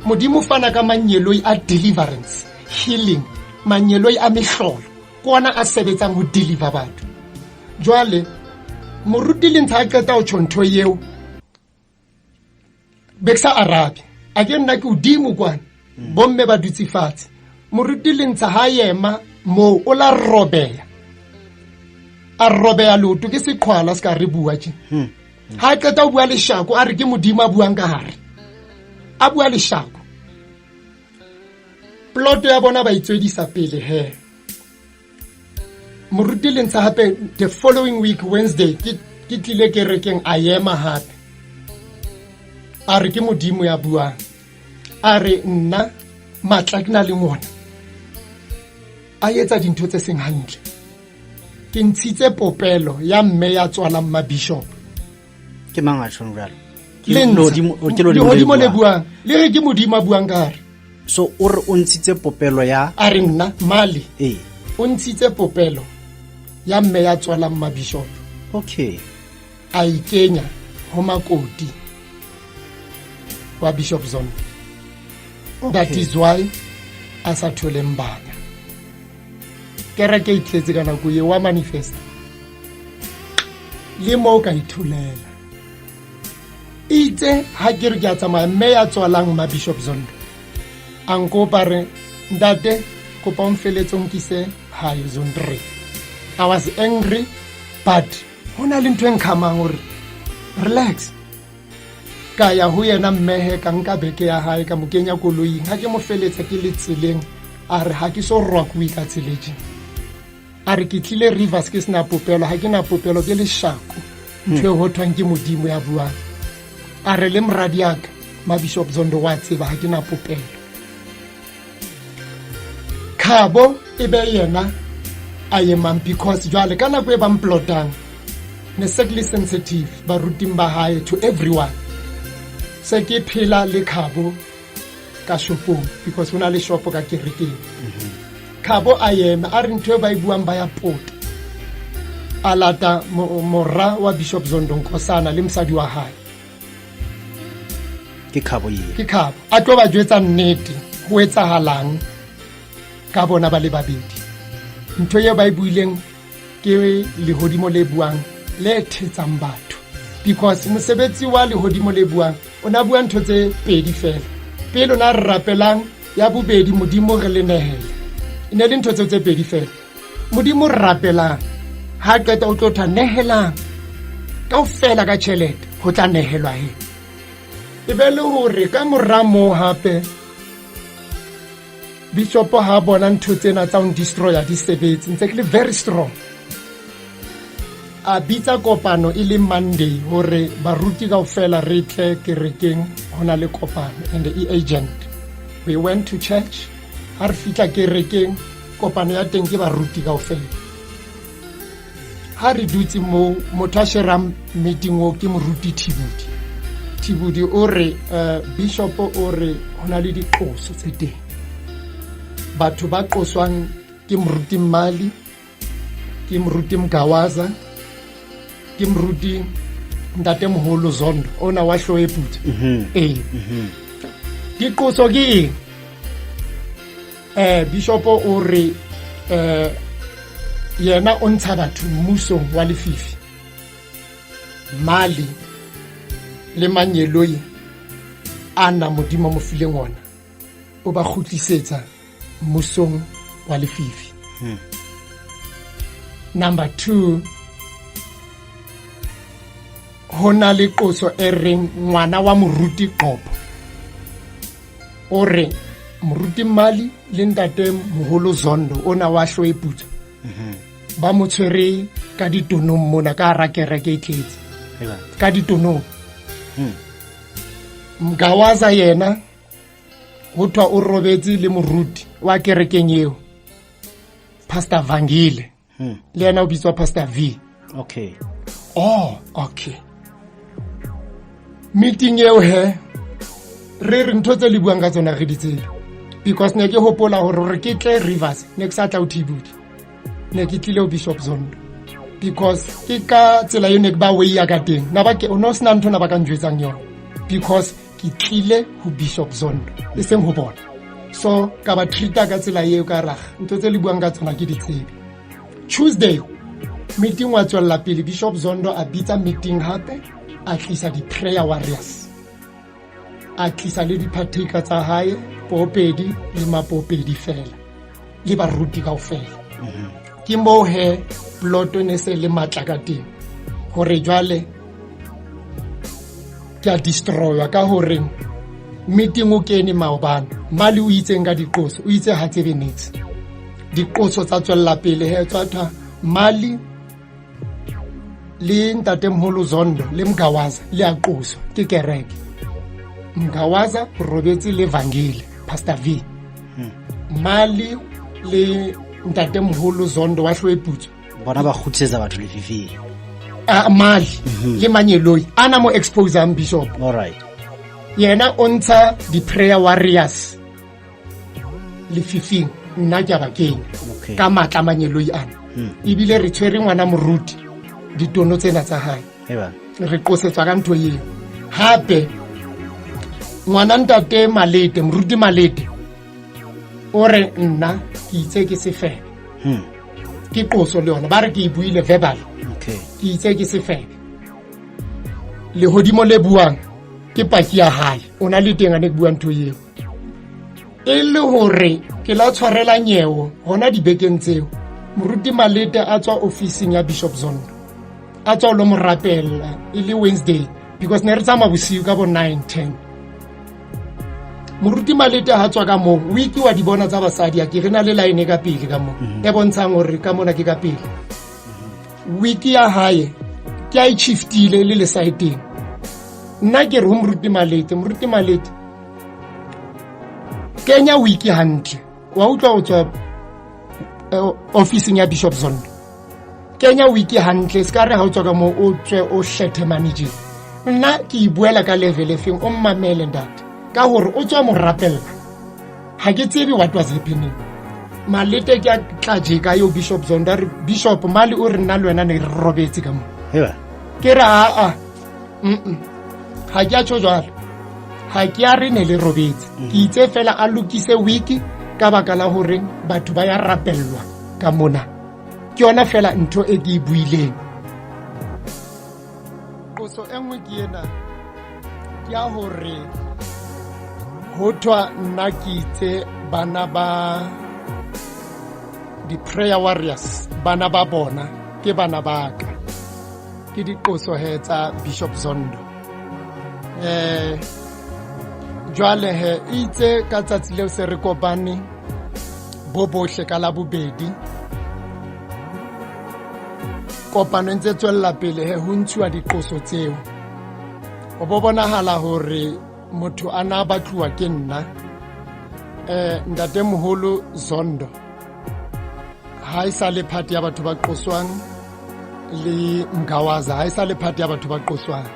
Modimo fana ka manyeloi a deliverance, healing, manyeloi a mehlolo, ke ona a sebetsang ho deliver batho. Jwale moruti Lentsha a qeta ho tjho ntho eo, be ke sa arabe, a ke nna ke hodimo kwana, bomme ba dutse fatshe. Moruti Lentsha ha yema moo o la robeya, a robeya leoto ke seqhwala se ka re bua tje. Ha qeta ho bua leshako a re ke Modimo a buang ka hare, a bua leshako. Plot ya bona ba itswedisa pele he. Moruti Lentsha hape the following week Wednesday ke tlile kerekeng, a ema hape a re ke Modimo ya buang, a re nna matla ke na le ngona a etsa dintho tse seng hantle. Ke ntshitse popelo ya mme ya tswalang ma bishop. Ke mang a tjhong jwalo? Ke lehodimo le buang, le re ke Modimo a buang ka hare. So o re o ntshitse popelo ya, a re nna Mali o ntshitse popelo ya mme ya tswalang ma bishop. Okay. A ikenya ho makoti wa Bishop Zondo. Okay. That is why a sa tholeng bana. Kereke e tletse ka nako e wa manifest. Le mo ka itholela. Itse ha ke re ke a tsamaya mme ya tswalang ma Bishop Zondo. A nkopa re ntate kopa o mfeletse o nkise hae zone 3. I was angry but ho na le ntho e nkhamang hore relax. Ka ya ho yena mmehe, ka nka beke ya hae, ka mo kenya koloing. Ha ke mo feletsa ke le tseleng, a re ha ke so rwakuwe ka tsela e tjena. A re ke tlile Rivers ke sena popelo, ha ke na popelo ke leshako. Ntho e ho thwang ke Modimo ya buang. A re le moradi ya ka, ma Bishop Zondo wa tseba ha ke na popelo. Khabo e be yena a emang because jwale ka nako e bang plotang ne se ke le sensitive baruting ba hae to everyone. Se ke phela le Khabo ka shopong because ho na le shopo ka kerekeng. Khabo a ema a re ntho e ba e buang ba ya pota. A lata mora wa Bishop Zondo Nkosana le mosadi wa hae. Ke Khabo eo. Ke Khabo. A tlo ba jwetsa nnete ho etsahalang ka bona ba le babedi. Ntho eo ba e buileng ke lehodimo le buang le thetsang batho. Because mosebetsi wa lehodimo le buang o na bua ntho tse pedi fela. Pele o na re rapelang, ya bobedi Modimo re le nehele. E ne le ntho tseo tse pedi fela. Modimo re rapelang, ha qeta o tlo tha nehelang kaofela ka tjhelete ho tla nehelwa he. E be le hore ka mora moo hape Bishop ha bona ntho tsena tsa ho destroyer di sebetse, ntse ke le very strong. A bitsa kopano e le Monday hore baruti kaofela re tle kerekeng, ho na le kopano and e agent. We went to church, ha re fihla kerekeng kopano ya teng ke baruti kaofela. Ha re dutse moo motho a sherang meeting o ke moruti Thibudi. Thibudi o re bishop o re ho na le diqoso tse teng. Batho ba qoswang ke moruti Mmali, ke moruti Mgawaza, ke moruti ntate moholo Zondo ona wa hloe putsa. Ee. Diqoso ke eng? Bishop o re yena o ntsha batho mmusong wa lefifi. Mali le manyeloi a na Modimo mo fileng ona o ba kgutlisetsa mmusong wa lefifi. Number 2, ho na le qoso e reng ngwana wa moruti Qopo. O re moruti Mmali le ntate moholo Zondo ona wa hloe putsa. Ba mo tshwere ka ditonong mona ka hara kereke e tletse. Ka ditonong. Mgawaza yena ho thwa o robetse le moruti wa kerekeng eo, Pastor Vangile. Le yena o bitswa Pastor V. Okay. Oh, okay. Meeting eo he, re re ntho tse le buang ka tsona re di tsebe, because ne ke hopola hore re ke tle Rivers, ne ke sa tla o Thibudi, ne ke tlile ho Bishop Zondo, because ke ka tsela eo ne ke ba weia ka teng. Na ba ke o no sena ntho na ba ka njwetsang yona, because ke tlile ho Bishop Zondo e seng ho bona. So ka ba treata ka tsela eo, ka raga ntho tse le buang ka tsona ke di tsebe. Tuesday meeting wa tswella pele, Bishop Zondo a bitsa meeting hape, a tlisa di-prayer warriors, a tlisa le diphathika tsa hae, popedi le mapopedi fela le baruti kaofela. Ke moo he ploto ne se le matla ka teng, hore jwale ke a destroywa ka hore meeting o kene maobane, mali o itseng ka diqoso, o itse ha tsebe niks. Diqoso tsa tswella pele he, tswa thwa mali le ntatemoholo Zondo le Mgawaza le a qoswa ke kereke. Mgawaza o robetse le Vangile, Pastor V. Mali le ntatemoholo Zondo wa Hloeputswa bona ba kgutlisetsa batho lefifing. A mali le manyeloi ana mo exposang bishop. All right. Yena o ntsha di-prayer warriors lefifing, nna ke a ba kenya ka matla manyeloi ana. Ebile re tshwere ngwana moruti ditono tsena tsa hae, re qosetswa ka ntho eo. Hape ngwana ntate Malete, moruti Malete, o re nna ke itse ke sefebe. Ke qoso le yona, ba re ke e buile verbal. Ke itse ke sefebe. Lehodimo le buang ke paki ya hae, o na le teng a ne ke bua ntho eo. E le hore ke la tshwarela nyewo hona dibekeng tseo, moruti Malete a tswa ofising ya Bishop Zondo, a tswa lo mo rapella e le Wednesday, because ne re tsamaya bosiu ka bo 9 10. Moruti Malete ha tswa ka moo, o ikiwa di bona tsa basadi, a ke re na le line ka pele ka moo e bontshang hore ka mona ke ka pele. Wiki ya hae ke a e shiftile le le saeteng. Nna ke re ho moruti Malete, moruti Malete, kenya wiki hantle, wa utlwa, o tswa ofising ya Bishop Zondo, kenya wiki hantle, se ka re ha o tswa ka moo o tswe o hlethe manager. Nna ke e buela ka level e feng? O mmamele ntate, ka hore o tswa mo rapella, ha ke tsebe what was happening. Malete ke a tla je ka yo Bishop Zondo, a re, "Bishop mali o re nna le wena ne re robetse ka mo." Ke re, aa, ga ke a tsho jwalo, ga ke a re ne le robetse. Ke itse fela a lokise wiki ka baka la hore batho ba ya rapellwa ka mona. Ke yona fela ntho e ke e buileng. Qoso e nngwe ke ena, ke ya hore ho thwa nna ke itse bana ba di-prayer warriors, bana ba bona ke bana ba ka. Ke diqoso he tsa Bishop Zondo. Jwale he itse ka tsatsi leo se re kopane bo bohle ka la bobedi, kopano e ntse tswella pele he, ho ntshuwa diqoso tseo, ho bo bonahala hore motho a na batluwa ke nna, ntatemoholo Zondo ha e sa le part ya batho ba qoswang, le Mgawaza ha e sa le part ya batho ba qoswang.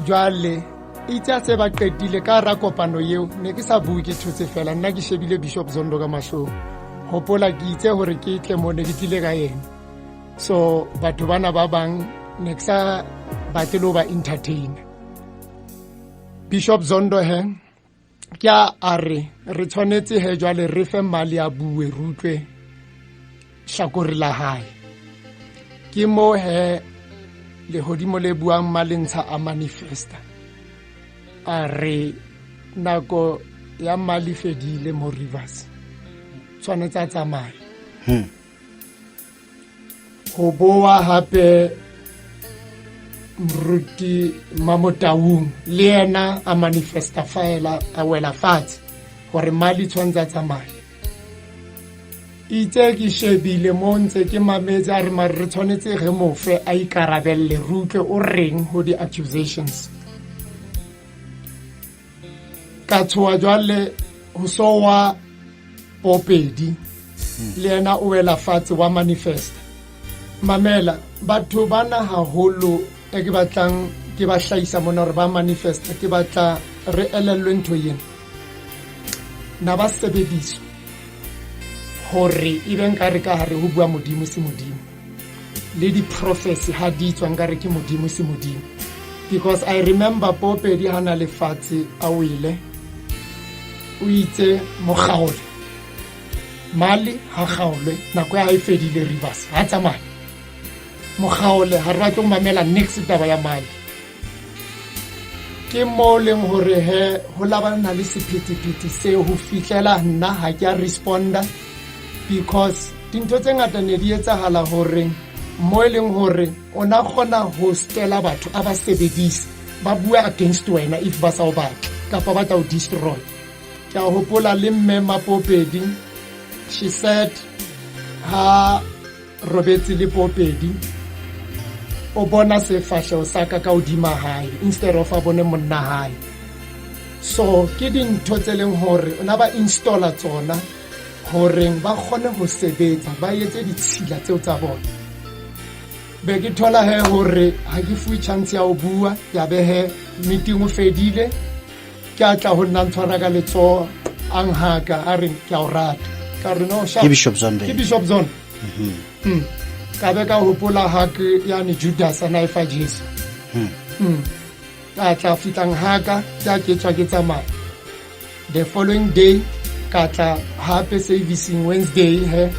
Jwale itse a se ba qetile ka hara kopano eo, ne ke sa bue, ke thotse fela, nna ke shebile Bishop Zondo ka mahlong. Hopola ke itse hore ke tle mo, ne ke tlile ka yena, so batho bana ba bang ne ke sa batle le ho ba entertain. Bishop Zondo he ke a re re tshwanetse he jwale re fe mali a bue, re utlwe hlakore la hae. Ke mo he lehodimo le buang malentsha a manifesta, a re nako ya mali fedile mo Rivers, tshwanetse a tsamaye. Ho boa hape moruti Mamotaung le yena a manifesta fela, a wela fatshe hore mali tshwanetse a tsamaye. Itse ke shebile mo ntse ke mametse, a re mare re tshwanetse re mo fe a ikarabelle, re utlwe o reng ho di-accusations. Ka tshoha jwale ho so wa Popedi, le yena o wela fatshe wa manifesta. Mamela, batho bana haholo e ke batlang ke ba hlahisa mona hore ba manifesta, ke batla re elellwe ntho ena. Na ba sebediswa hore e be nkare ka hare ho bua Modimo se Modimo, le di-prophecy ha di tswa nkare ke Modimo se Modimo. Because I remember Popedi ha na lefatshe a wele, o itse mokgaole mali ha kgaolwe, nako ya hae fedile, Rivers ha tsamaya mokgaole, ha re batle ho mamela next taba ya mali. Ke mo leng hore he ho labana le sephethephethe seo ho fihlela nna ha ke a responda, because dintho tse ngata ne di etsahala hore mo e leng hore o na kgona ho stela batho a ba sebedise, ba bua against wena if ba sa o batle kapa ba tla o destroy. Ke a hopola le mme Mapopedi, she said ha robetse le Popedi o bona sefahleho sa ka ka hodima hae instead of a bone monna hae. So ke dintho tse leng hore o na ba installa tsona horeng ba kgone ho sebetsa, ba etse ditshila tseo tsa bona. Be ke thola he hore ha ke fuwe chance ya ho bua, ya be he meeting o fedile, ke a tla ho nna ntshwara ka letsoho, a nhaka a re ke a o rata. Ka re no, ke Bishop Zondo. Ke Bishop Zondo. Ka be ka hopola ha ke yane Judas a na e fa Jesu. Ka tla fitlang haka, ke a ke tswa ke tsamaya. The following day ka tla hape servicing Wednesday he,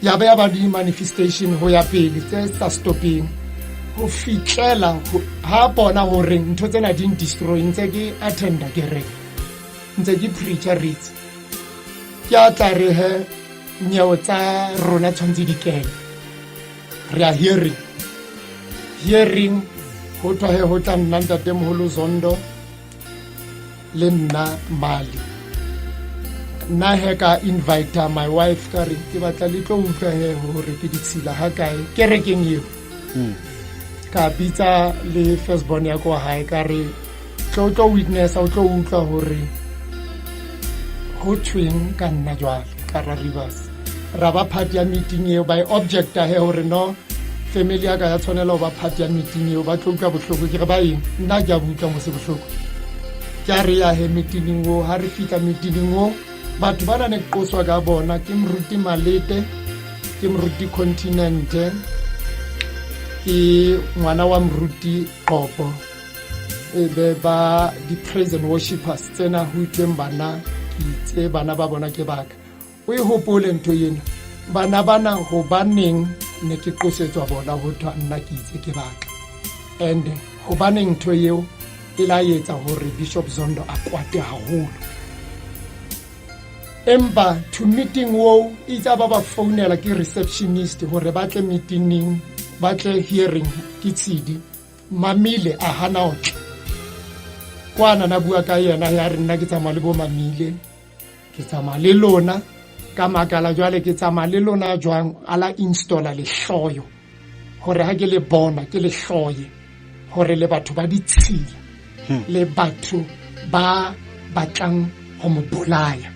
ya ba ya ba di manifestation ho ya pele tse sa stopping ho fitlela ha bona hore ntho tsena di destroy. Ntse ke attenda kereke, ntse ke preacher reads, ke a tla re he nyeo tsa rona tshwanetse di kene, re a hearing ho thwa he ho tla nna ntatemoholo Zondo le nna Mali. Nna he ka invite my wife, ka re ke batla le tlo utlwa he hore ke ditshila ha kae kerekeng eo. Ka bitsa le first born ya ko hae, ka re tlo tlo witness, o tlo utlwa hore ho thweng ka nna jwale ka ra Rivers. Ra ba part ya meeting eo, by objecta he hore no, family ya ka ya tshwanela ho ba part ya meeting eo, ba tlo utlwa bohloko. Ke re ba eng, nna ke a utlwa mose bohloko. Ke a re ya he meeting o, ha re fihla meeting o, batho ba na ne qoswa ka bona ke moruti Malete, ke moruti Continente, ke ngwana wa moruti Qopo, e be ba di-praise and worshipers tsena ho itsweng bana ke itse bana ba bona ke baka. O e hopole ntho ena, bana bana hobaneng ne ke qosetswa bona ho thwa nna ke itse ke batla, and hobaneng ntho eo e la etsa hore Bishop Zondo a kwate haholo. Empa to meeting wo itse ba ba founela ke receptionist hore ba tle meetingeng, ba tle hearing ke tshedi Mamile a hana ho tla kwana, na bua ka yena ya re nna ke tsamaya le bo Mamile, ke tsamaya le lona. Ka makala jwale ke tsamaya le lona jwang, a la installa lehloyo hore ha ke le bona ke lehloye, hore le batho ba ditshila, le batho ba batlang ho mo bolaya.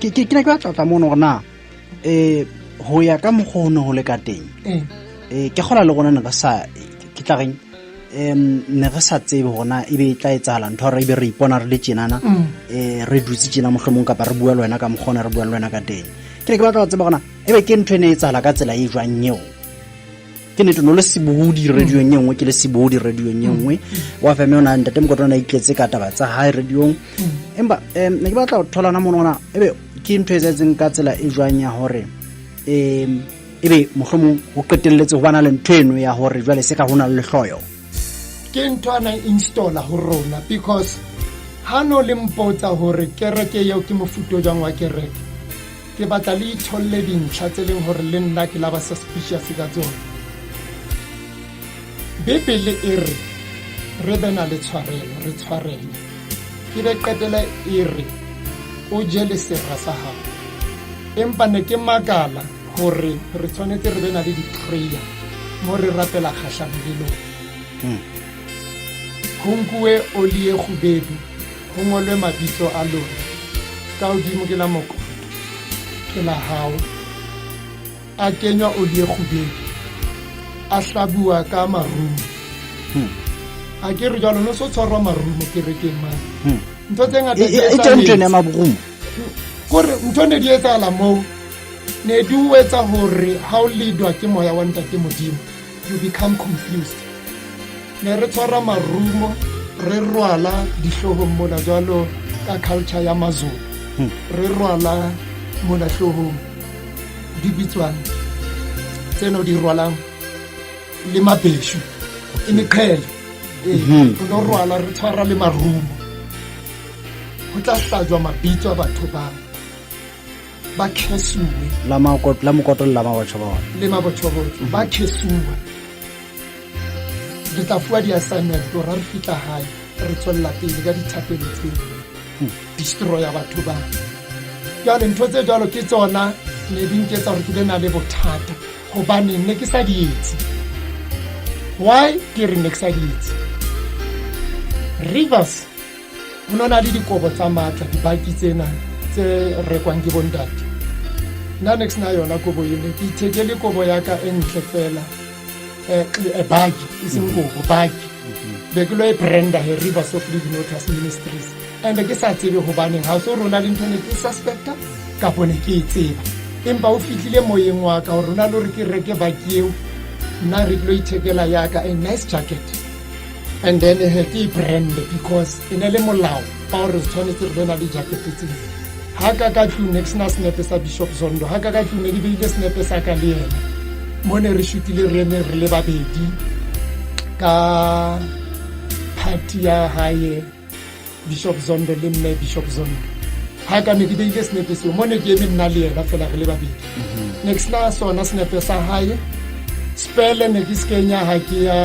Ke ne ke batla tla mono hore na ho ya ka mokgwa ho ne ho le ka teng, ke kgola le rona ne re sa ke tla reng, ne re sa tsebe hore na ebe e tla etsahala ntho hore ebe re ipona re le tjenana, re dutse tjena mohlomong, kapa re bua le wena ka mokgwa ona re bua le wena ka teng. Ke ne ke batla ho tseba hore na ebe ke ntho e ne e etsahala ka tsela e jwang eo. Ke nnete no le sebohodi radiong e nngwe, ke le sebohodi radiong e nngwe wa feme ona ntate Mokoto ona itletse ka taba tsa hae radiong, empa ne ke batla ho tholana mono ona ebe ke ntho e etsahetseng ka tsela e jwang ya hore ebe mohlomong ho qetelletse ho bana le ntho eno ya hore jwale se ka ho na le lehloyo. Ke ntho a nang installa ho rona, because ha no le mpotsa hore kereke eo ke mofuta o jwang wa kereke, ke batla le itholle dintlha tse leng hore le nna ke la ba suspicious ka tsona. Bibele e re re be na le tshwarelo, re tshwarele, ke be qetela e re o je le sera sa hao. Empa ne ke makala gore re tshwanetse re be na le di-prayer mo re rapela kgahlano le lona. Ho nkuwe oli e kgubedu, ho ngolwe mabitso a lona ka hodimo, ke la Mokoto, ke la hao. A kenywa oli e kgubedu, a hlabuwa ka marumo. A ke re jwalo, no so tshwarwa marumo kerekeng mane. Ntho tse ngata di E teng ntho ena ya etsahetse. marumo. Kore ntho ne di etsahala moo, ne di o etsa hore ha o leadwa ke moya wa Ntate Modimo, you become confused. Ne re tshwara marumo, re rwala dihloohong mona jwalo ka culture ya Mazulu. Re rwala mona hloohong, di bitswang tseno di rwalang le mabeshu, e meqhele. Ee, re no rwala, re tshwara le marumo. Ho tla hlajwa mabitso a batho ba ba khesuwe. La Mokoto, la Mokoto le la Mabotjhobotjho. Le Mabotjhobotjho, ba khesuwe. Re tla fuwa di-assignment hore ha re fihla hae re tswella pele ka dithapelo tseo. Destroya batho ba. Jwale ntho tse jwalo ke tsona ne di nketsa hore ke be na le bothata, hobane ne ke sa di etse. Why ke re ne ke sa di etse? Rivers ho no na le dikobo tsa matla, dibaki tsena tse rekwang ke bontate. Nna ne ke sena yona kobo eno, ke ithekele kobo ya ka e ntle fela, baki, e seng kobo, baki. Be ke lo e branda he Rivers of Living Waters Ministries, and ke sa tsebe hobaneng ha so rona le ntho ne ke suspecta kapo ne ke e tseba, empa o fihlile moyeng wa ka hore rona le hore ke reke baki eo. Nna re ke lo ithekela ya ka a nice jacket, and then he ke e brand because e ne le molao ba hore re tshwanetse re be na le jacket tseo. Ha ka ka tlung ne ke sena senepe sa Bishop Zondo, ha ka ka tlung ne ke beile senepe sa ka le yena mo ne re shootile, re eme re le babedi ka party ya hae, Bishop Zondo le mme Bishop Zondo. Ha ka ne ke beile senepe seo mo ne ke eme nna le yena fela re le babedi, ne ke sena sona senepe sa hae. Spele ne ke se kenya ha ke ya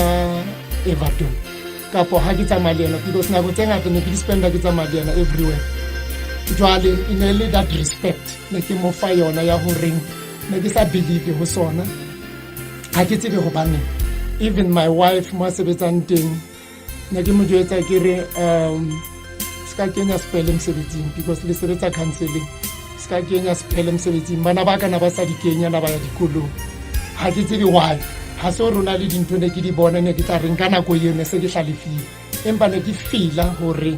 Everton kapo ha ke tsamaya le yena, because nako tse ngata ne ke di spenda ke tsamaya le yena everywhere. Jwale e ne le that respect ne ke mo fa yona ya horeng ne ke sa believe ho sona, ha ke tsebe hobaneng. Even my wife mo a sebetsang teng ne ke mo jwetsa ke re, se ka kenya spele mosebetsing because le sebetsa counseling, se ka kenya spele mosebetsing. Bana ba ka na ba sa di kenya na ba ya dikolong, ha ke tsebe why. Ha se rona le dintho ne ke di bona, ne ke tla reng ka nako eo ne se ke hlalefile, empa ne ke feela hore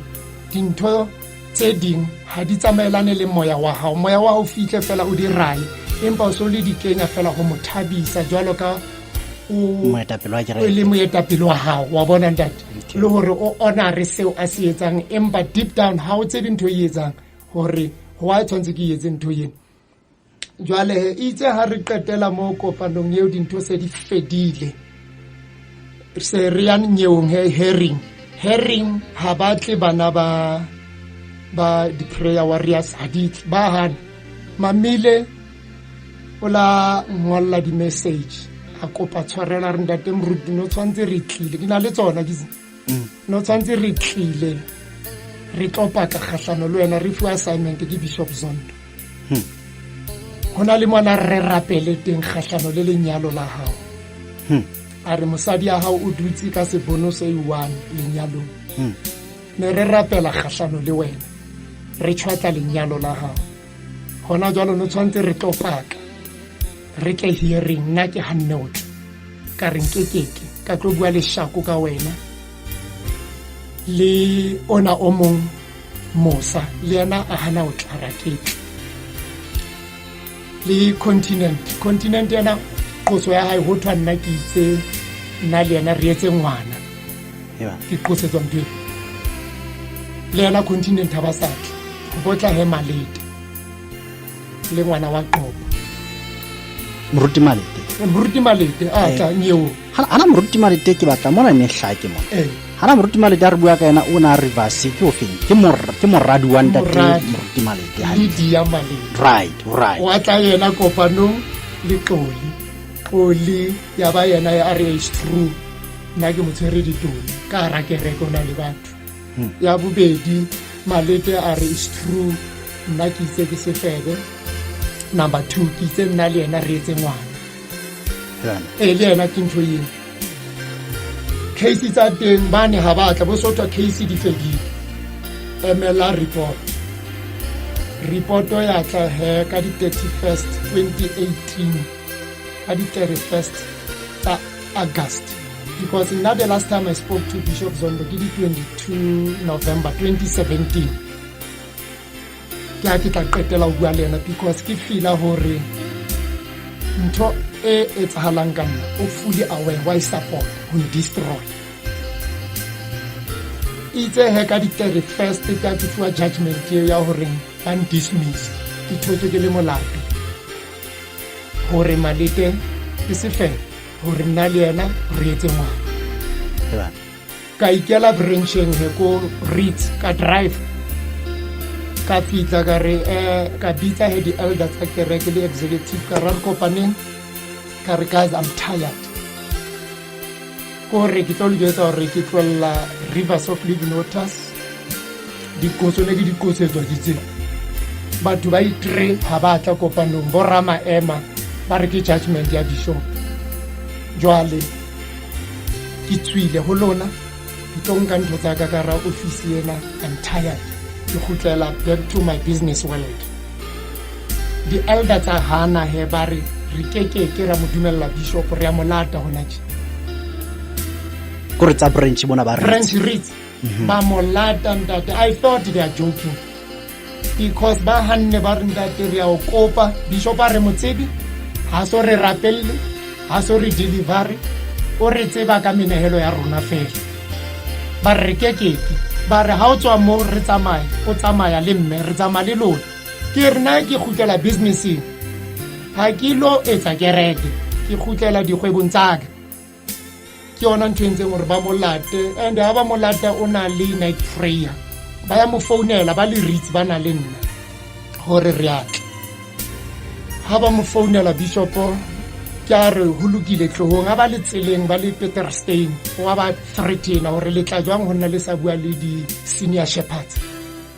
dintho tse ding ha di tsamaelane le moya wa hao. Moya wa hao fihle fela o di raye, empa o so le di kenya fela ho mo thabisa jwalo ka o moetapele wa kereke, le moetapele wa hao, wa bona ntate, le hore o honore seo a se etsang, empa deep down ha o tsebe ntho e etsang hore why tshwanetse ke etse ntho eno. Jwale itse ha re qetela mo kopanong eo, dintho se di fedile, se re yang nyeong he hearing ha ba tle bana ba di-prayer warriors, ha di tle, ba hana. Mamile o la ngolla di-message a kopa tshwarelo, a re ntate moruti no tshwanetse re tlile, ke na le tsona ke no tshwanetse re tlile re tlo paka kgahlano le wena, re fuwa assignment ke Bishop Zondo. Ho na le mona re rapele teng kgahlano le lenyalo la hao. A re mosadi ya hao o dutse ka sebono se one lenyalong, ne re rapela kgahlano le wena, re tshwatla lenyalo la hao hona jwalo, no tshwanetse re tlo paka re tle hearing. Nna ke hanne o tla ka re nkekeke ka tlo bua leshako ka wena le ona o mong Mosa le yena a hana o tla raketle le continent yena qoso ya hae ho thwa nna ke itse nna le yena re etse ngwana, ke qosetswa ntho le yena continent ha ba sa tle ho botla he Malete le ngwana wa Qobo. Moruti Malete. Moruti Malete a tla nyeo. Hana Moruti Malete ke batla mona ne hlake mona. Hana Moruti Malete a re bua ka yena o na reverse ke ofeng, ke mor ke moradi wa ntate Moruti Malete. Lydia Malete. Right. Wa tla yena kopanong le Xoli. Xoli ya ba yena ya re is true. Nna ke mo tshwere ditone ka hara kereke o na le batho. Ya bobedi Malete a re is true, nna ke itse ke sefebe. Number 2, ke itse nna le yena re etse ngwana. E le yena ke ntho eo. Case tsa teng ba ne ha batla bo sothwa case di fedile. Emela report. Report ya tla he ka di 31st 2018, ka di 31st tsa August. Because nna the last time I spoke to Bishop Zondo ke di 22 November 2017. Ke ha ke tla qetela ho bua le yena because ke feela hore ntho e etsahalang ka nna o fully aware, why support ho destroy. Itse he ka di 31st ke a ke fuwa judgment eo ya hore ba dismiss, ke thotswe ke le molato hore Malete ke sefela, hore nna le yena re etse ngwana. Ka ikela brancheng he ko Ritz, ka drive ka fitla ka re ka bitsa he di-elder tsa kereke le executive, ka ra re kopaneng, ka re guys, I'm tired, ko re ke tlo le jwetsa hore ke tlohella Rivers of Living Waters. Dikotso ne ke di qotsetswa ke tse batho ba itre ha ba tla kopanong, bo ramaema ba re ke judgment ya bishop. Jwale ke tswile ho lona, ke tlo nka ntho tsa ka ka ra office ena. I'm tired, ke kgutlela back to my business world. Di-elder tsa hana he, ba re re kekeke ra mo dumella bishop, re ya mo lata hona tje. Kore tsa branch bona ba branch Ritz ba mo lata ntate. I thought they are joking because ba hanne, ba re ntate re ya o kopa, bishop a re mo tsebe, ha so re rapelle, ha so re delivery, o re tseba ka menehelo ya rona fela. Ba re kekeke, ba re ha o tswa mo re tsamaya, o tsamaya le mme, re tsamaya le lona. Ke re nna ke kgutlela businesseng, ha ke lo etsa kereke, ke kgutlela dikgwebong tsaka. Ke yona ntho e ntseng hore ba mo late. And ha ba mo lata, o na le night prayer, ba ya mo founela ba le Ritz, ba na le nna hore re atla. Ha ba mo founela bishopo, ke a re ho lokile, tlohong. Ha ba le tseleng, ba le Peterstein, wa ba threatena hore le tla jwang ho nna le sa bua le di-senior shepherds?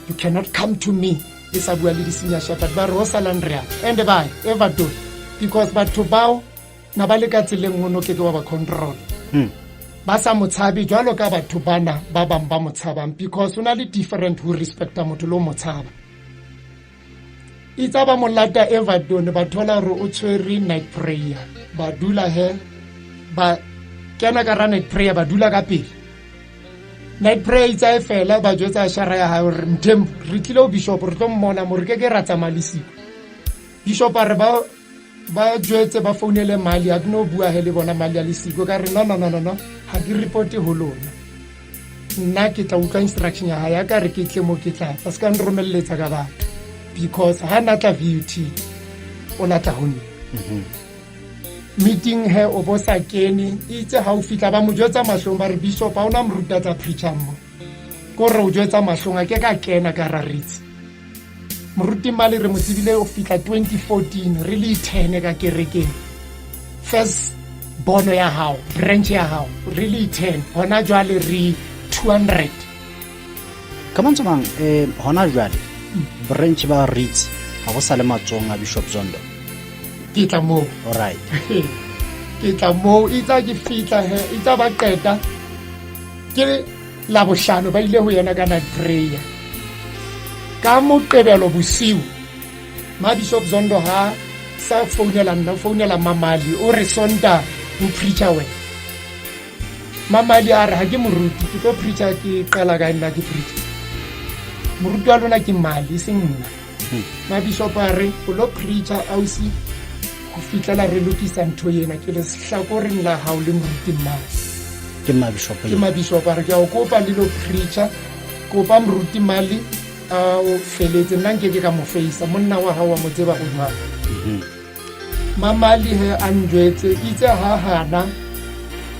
You cannot come to me le sa bua le di-senior shepherd. Ba re ho salang re atla. And ba Everton, because batho bao na ba le ka tseleng, o no ke ke wa ba control. Ba sa mo tshabe jwalo ka batho bana ba bang ba mo tshabang, because o na le different ho respecta motho le o mo tshaba. Itsa ba mo lata Everton, ba thola hore o tshwere night prayer. Ba dula he, ba kena ka ra night prayer, ba dula ka pele night prayer. Itsa e fela, ba jwetsa shara ya hae hore Mthembu, re tlile ho bishop, re tlo mmona mo, re ke ke ra tsamaya le siko. Bishop a re ba jwetse ba founele Mali, ha ke no bua he le bona Mali a le siko. Ka re no, no, no, no, no, ha ke reporte ho lona, nna ke tla utlwa instruction ya hae. Ya ka re ke tle mo, ke tla tla se ka nromelletsa ka batho, because ha na tla VUT, o latla ho nna meeting he, o bo sa kene. Itse ha o fihla, ba mo jwetsa mahlong, ba re bishop ha ona moruta tsa preacher mo, ko re o jwetsa mahlong, a ke ka kena ka ra Ritz. Moruti Mali re mo tsebile o fihla 2014, re le 10 ka kerekeng, first bono ya hao, branch ya hao, re le 10, hona jwale re 200. Ka mantswe mang, hona jwale branch ba Ritz ha go sa le matsohong a Bishop Zondo? Ke tla moo. Alright. Ke tla moo. Itsa ke fihla he, itsa ba qeta ke la bohlano, ba ile ho yena ka night prayer ka Moqebelo bosiu. Ma Bishop Zondo ha sa founela nna, o founela Mamali, o re Sonta o preacher wena. Mamali a re ha ke moruti, ke tlo preacher, ke qala ka nna ke preacher, moruti wa lona ke Mali e seng nna. Ma bishop a re o lo preacher ausi ho fihlela re lokisa ntho ena, ke le sehlakoreng la hao le moruti Mali. Ke ma bishop? Ke ma bishop a re ke a o kopa le lo preacher, kopa moruti Mali a o feletse, nna nke ke ka mo feisa, monna wa hao wa mo tseba o jwang. Mamali he a njwetse itse ha hana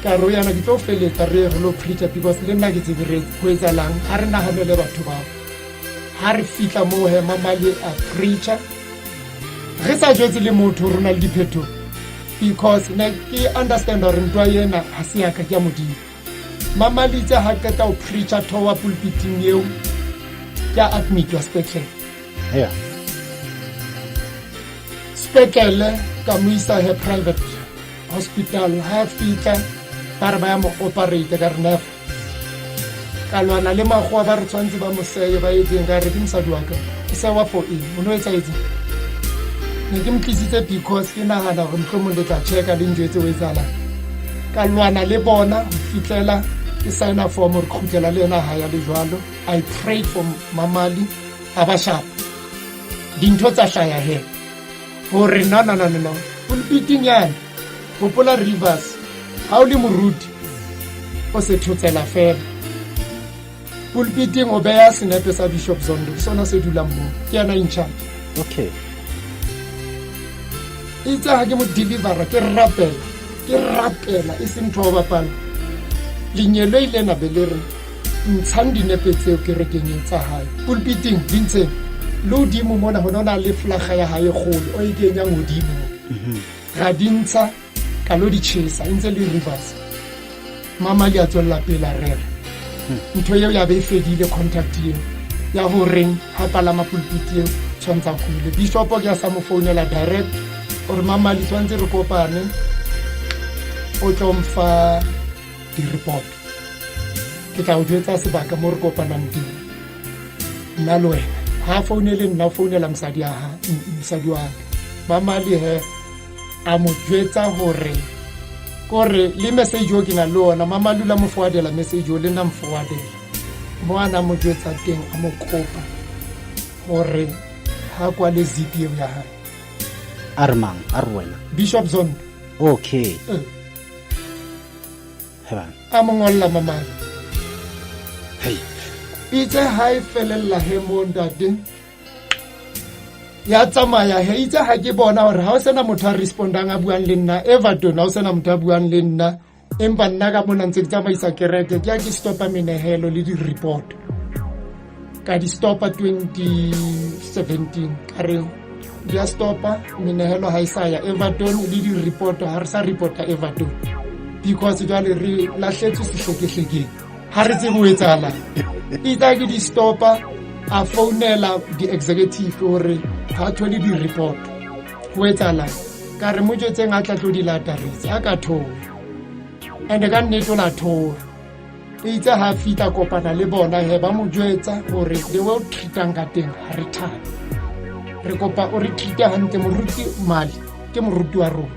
ka re yana ke tlo feletsa, re lo preacher, because le nna ke tsebe re ho etsalang, ha re nahanele batho bao. Ha re fihla moo he, Mamali a preacher, re sa jwetse le motho rona le diphetho, because ne ke understand hore ntwa ena ha se ya ka, ke ya Modimo. Mamalitse ha qeta ho preacher, thowa pulpiting eo, ke a admitwa sepetlele. Sepetlele ka mo isa he private hospital. Ha fihla ba re ba ya mo operate, ka re never. Ka lwana le makgowa, ba re tshwanetse ba mo seye, ba etseng. Ka re ke mosadi wa ka, ke sewa for eng? O no etsahetseng? Ne ke mo tlisitse because ke nagana gore mohlomong le tla checka le njwetse o etsahalang. Ka lwana le bona ho fihlela ke signa form gore ke kgutlela le yena ha ya le jwalo. I prayed for Mamali, a ba sharp. Dintho tsa hlaya he gore no, no, no, no, no, pulpiting yane. Gopola Rivers, ha o le moruti o se thotsela fela pulpiting, o beya senepe sa Bishop Zondo, ke sona se dulang moo, ke yena in charge. Itse ha ke mo delivera, ke rapela, ke rapela, e seng ntho ya ho bapala. Lenyeloi lena be le re ntshang dinepe tseo kerekeng e tsa hae pulpiting, di ntsheng le hodimo mona, ho na le flaga ya hae kgolo o e kenyang hodimo. Ra di ntsha, ka lo di tjhesa, e ntse le Rivers. Mamali a tswella pele a rera. Ntho eo ya be e fedile. Contact eo ya horeng ha palama pulpit eo tshwantsha kgule, bishop ke a sa mo founela direct gore Mamali tshwanetse re kopane, o tlo mfa di-report, ke tla o jwetsa sebaka mo re kopanang teng nna le wena. Ha founele nna, o founela mosadi mosadi wa ka. Mamali he a mo jwetsa hore kore le message o ke na le ona. Mamali o la mo forwardela message o, le nna mo forwardela mo a na mo jwetsa teng, a mo kopa hore ha kwale zip eo ya hae. A re mang? A re wena? Bishop Zondo. Hebang. A mo ngolla Mamali. Hey. Itse ha e felella he mo, ntate, ya tsamaya he. Itse ha ke bona hore ha o sena motho a respondang, a buang le nna Everton, ha o sena motho a buang le nna, empa nna ka mona ntse ke tsamaisa kereke, ke ya ke stopa menehelo le di-report, ka di stopa 2017. Ka re di a stopa menehelo, ha e sa ya Everton, le di-report ha re sa reporta Everton, because jwale re lahletswe sehlekehlekeng, ha re tsebe ho etsahalang. Itse ke di stopa, a founela di-executive hore ha thole di-report, ho etsahalang. Ka re mo jwetseng a tla tlo di lata ritse, a ka thola, and ka nnete o la thola. Itse ha fihla kopana le bona he, ba mo jwetsa hore the way o treatang ka teng ha re thabe, re kopa o re treate hantle. Moruti Mali ke moruti wa rona,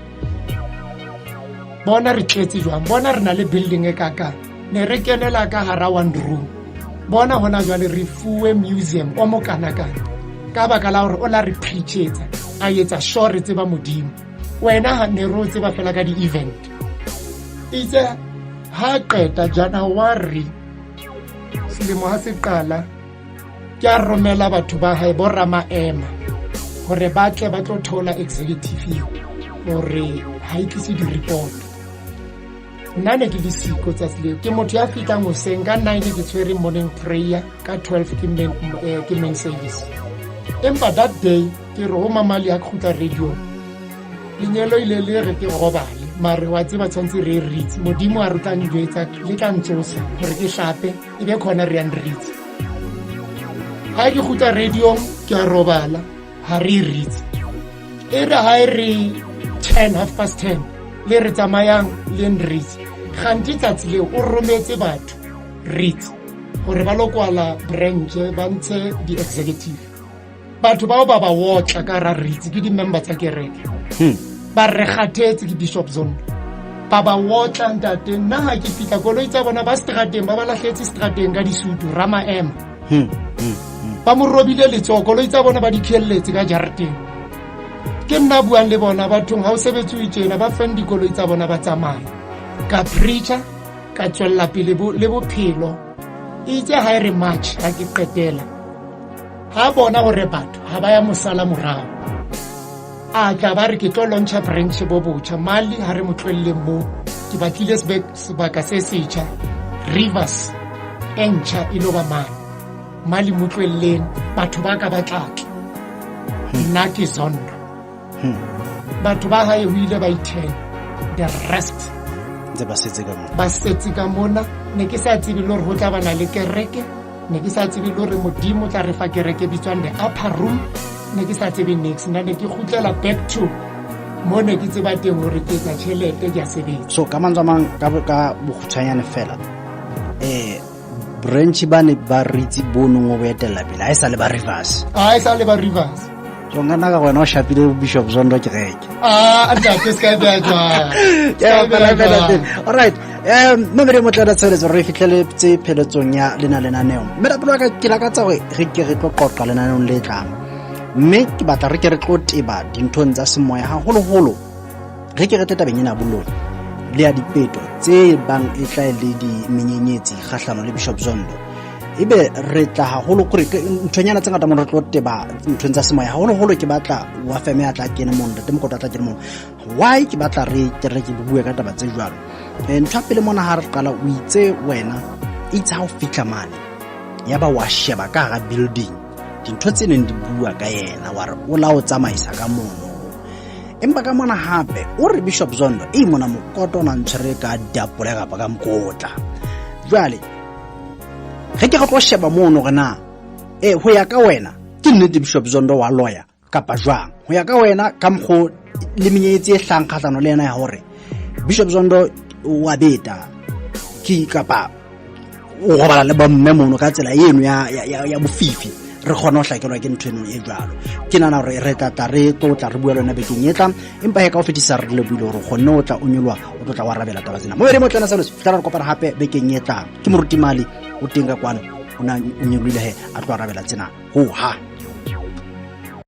bona re tletse jwang, bona re na le building e kakang, ne re kenela ka hara one room, bona hona jwale re fuwe museum o mokanakana ka baka la hore o la re preachetsa, a etsa sure re tseba Modimo. Wena ha ne re o tseba fela ka di-event. Itse ha qeta January selemo ha se qala, ke a romela batho ba hae bo ramaema hore ba tle ba tlo theola executive eo hore ha e tlise di-report. Nna ne ke le siko tsatsi leo, ke motho ya fihlang hoseng ka 9, ke tshwere morning prayer, ka 12 ke main service. Empa that day ke re ho Mamali a kgutla radio, lenyelo ile le re ke robale, mare wa tseba tshwanetse re ritse, Modimo a re tla njwetsa le tla ntsosa gore ke hlape, e be khona re yang ritse. Ha ke kgutla radiong, ke a robala, ha re ritse. E re ha e re 10, half past 10, le re tsamayang le nritse. Gantsi tsatsi leo o rometse batho ritse gore ba lo kwala branch, ba ntshe di-executive. Batho bao ba ba otla ka ra ritse, ke di-member tsa kereke. Ba re kgathetse ke Bishop Zondo, ba ba otla ntate. Nna ha ke fihla, koloi tsa bona ba strateng, ba ba lahletse strateng ka disutu, ramaema. Ba mo robile letsoho, koloi tsa bona ba di khielletse ka jarateng. Ke nna buang le bona bathong, ha o sebetse o tjena, ba feng dikoloi tsa bona ba tsamaya. Ka preacher, ka tswella pele le bophelo. Itse ha e re March ha ke qetela, ha bona hore batho ha ba ya mosala morao, a tla ba re ke tlo launcha branch bo botjha. Mali ha re mo tlohelleng mo, ke batlile sebaka se setjha, Rivers e ntjha e lo ba mane. Mali mo tlohelleng, batho ba ka ba tlatla, nna ke Zondo. Batho ba hae ho ile ba ithena the rest. Ntse ba setse ka mona. Ba setse ka mona. Ne ke sa tsebe le hore ho tla bana le kereke, ne ke sa tsebe le hore Modimo tla re fa kereke e bitswang The Upper Room. Ne ke sa tsebe nix, nna ne ke kgutlela back to mo ne ke tseba teng hore ke etsa tjhelete, ke a sebetsa. So ka mantswe a mang, ka bokgutshwanyane fela, branch ba ne ba re itse bo nong o bo etella pele, ha e sa le ba Rivers. Ha e sa le ba Rivers. So nka nna ka wena o shapile Bishop Zondo kereke. Ah, ntate, se ka e beha jwalo. Ke a bapala fela teng. All right. Mme mo tla tsheletso re fitlheletse pheletsong ya lena lenaneo. Mme rapelo wa ka ke lakatsa hore re ke re tlo qoqa lenaneong le tlang. Mme ke batla re ke re tlo teba dinthong tsa semoya haholoholo. Re ke re tle tabeng ena ya boloi le ya dipeto tse bang e tla le di menyenyetsi kgahlano le Bishop Zondo. Ebe re tla haholo kore nthonyana tse ngata mo re tlo teba nthong tsa semoya haholoholo. Ke batla wa feme a tla kene mono, ntate Mokoto a tla kene mono. Why ke batla re ke re ke bue ka taba tse jwalo? Ntho ya pele mona, ha re qala, o itse wena itse ha o fihla mane, ya ba wa sheba ka hara building dintho tse neng di bua ka yena, wa re o la o tsamaisa ka mono. Empa ka mona hape o re Bishop Zondo e mona Mokoto o na ntshwere ka diapole kapa ka mokotla. Jwale ge ke re tlo sheba mono gore na ho ya ka wena ke nnete Bishop Zondo wa lawyer kapa jwang, ho ya ka wena ka mokgo le menyenyetsi e hlang kgahlano le yena ya hore Bishop Zondo wa beta ke kapa o robala le bomme mono ka tsela eno ya bofifi, re kgone ho hlakelwa ke ntho eno e jwalo. Ke nahana hore re tla tla re tlo tla re bua le yona bekeng e tlang, empa he ka ho fetisa re lebohile hore o kgonne o tla o nyoloha o tlo tla wa arabela taba tsena. Mobedi motlana selo fihla re kopana hape bekeng e tlang. Ke moruti Mali o teng ka kwano, o na o nyolohile he a tlo arabela tsena ho ha.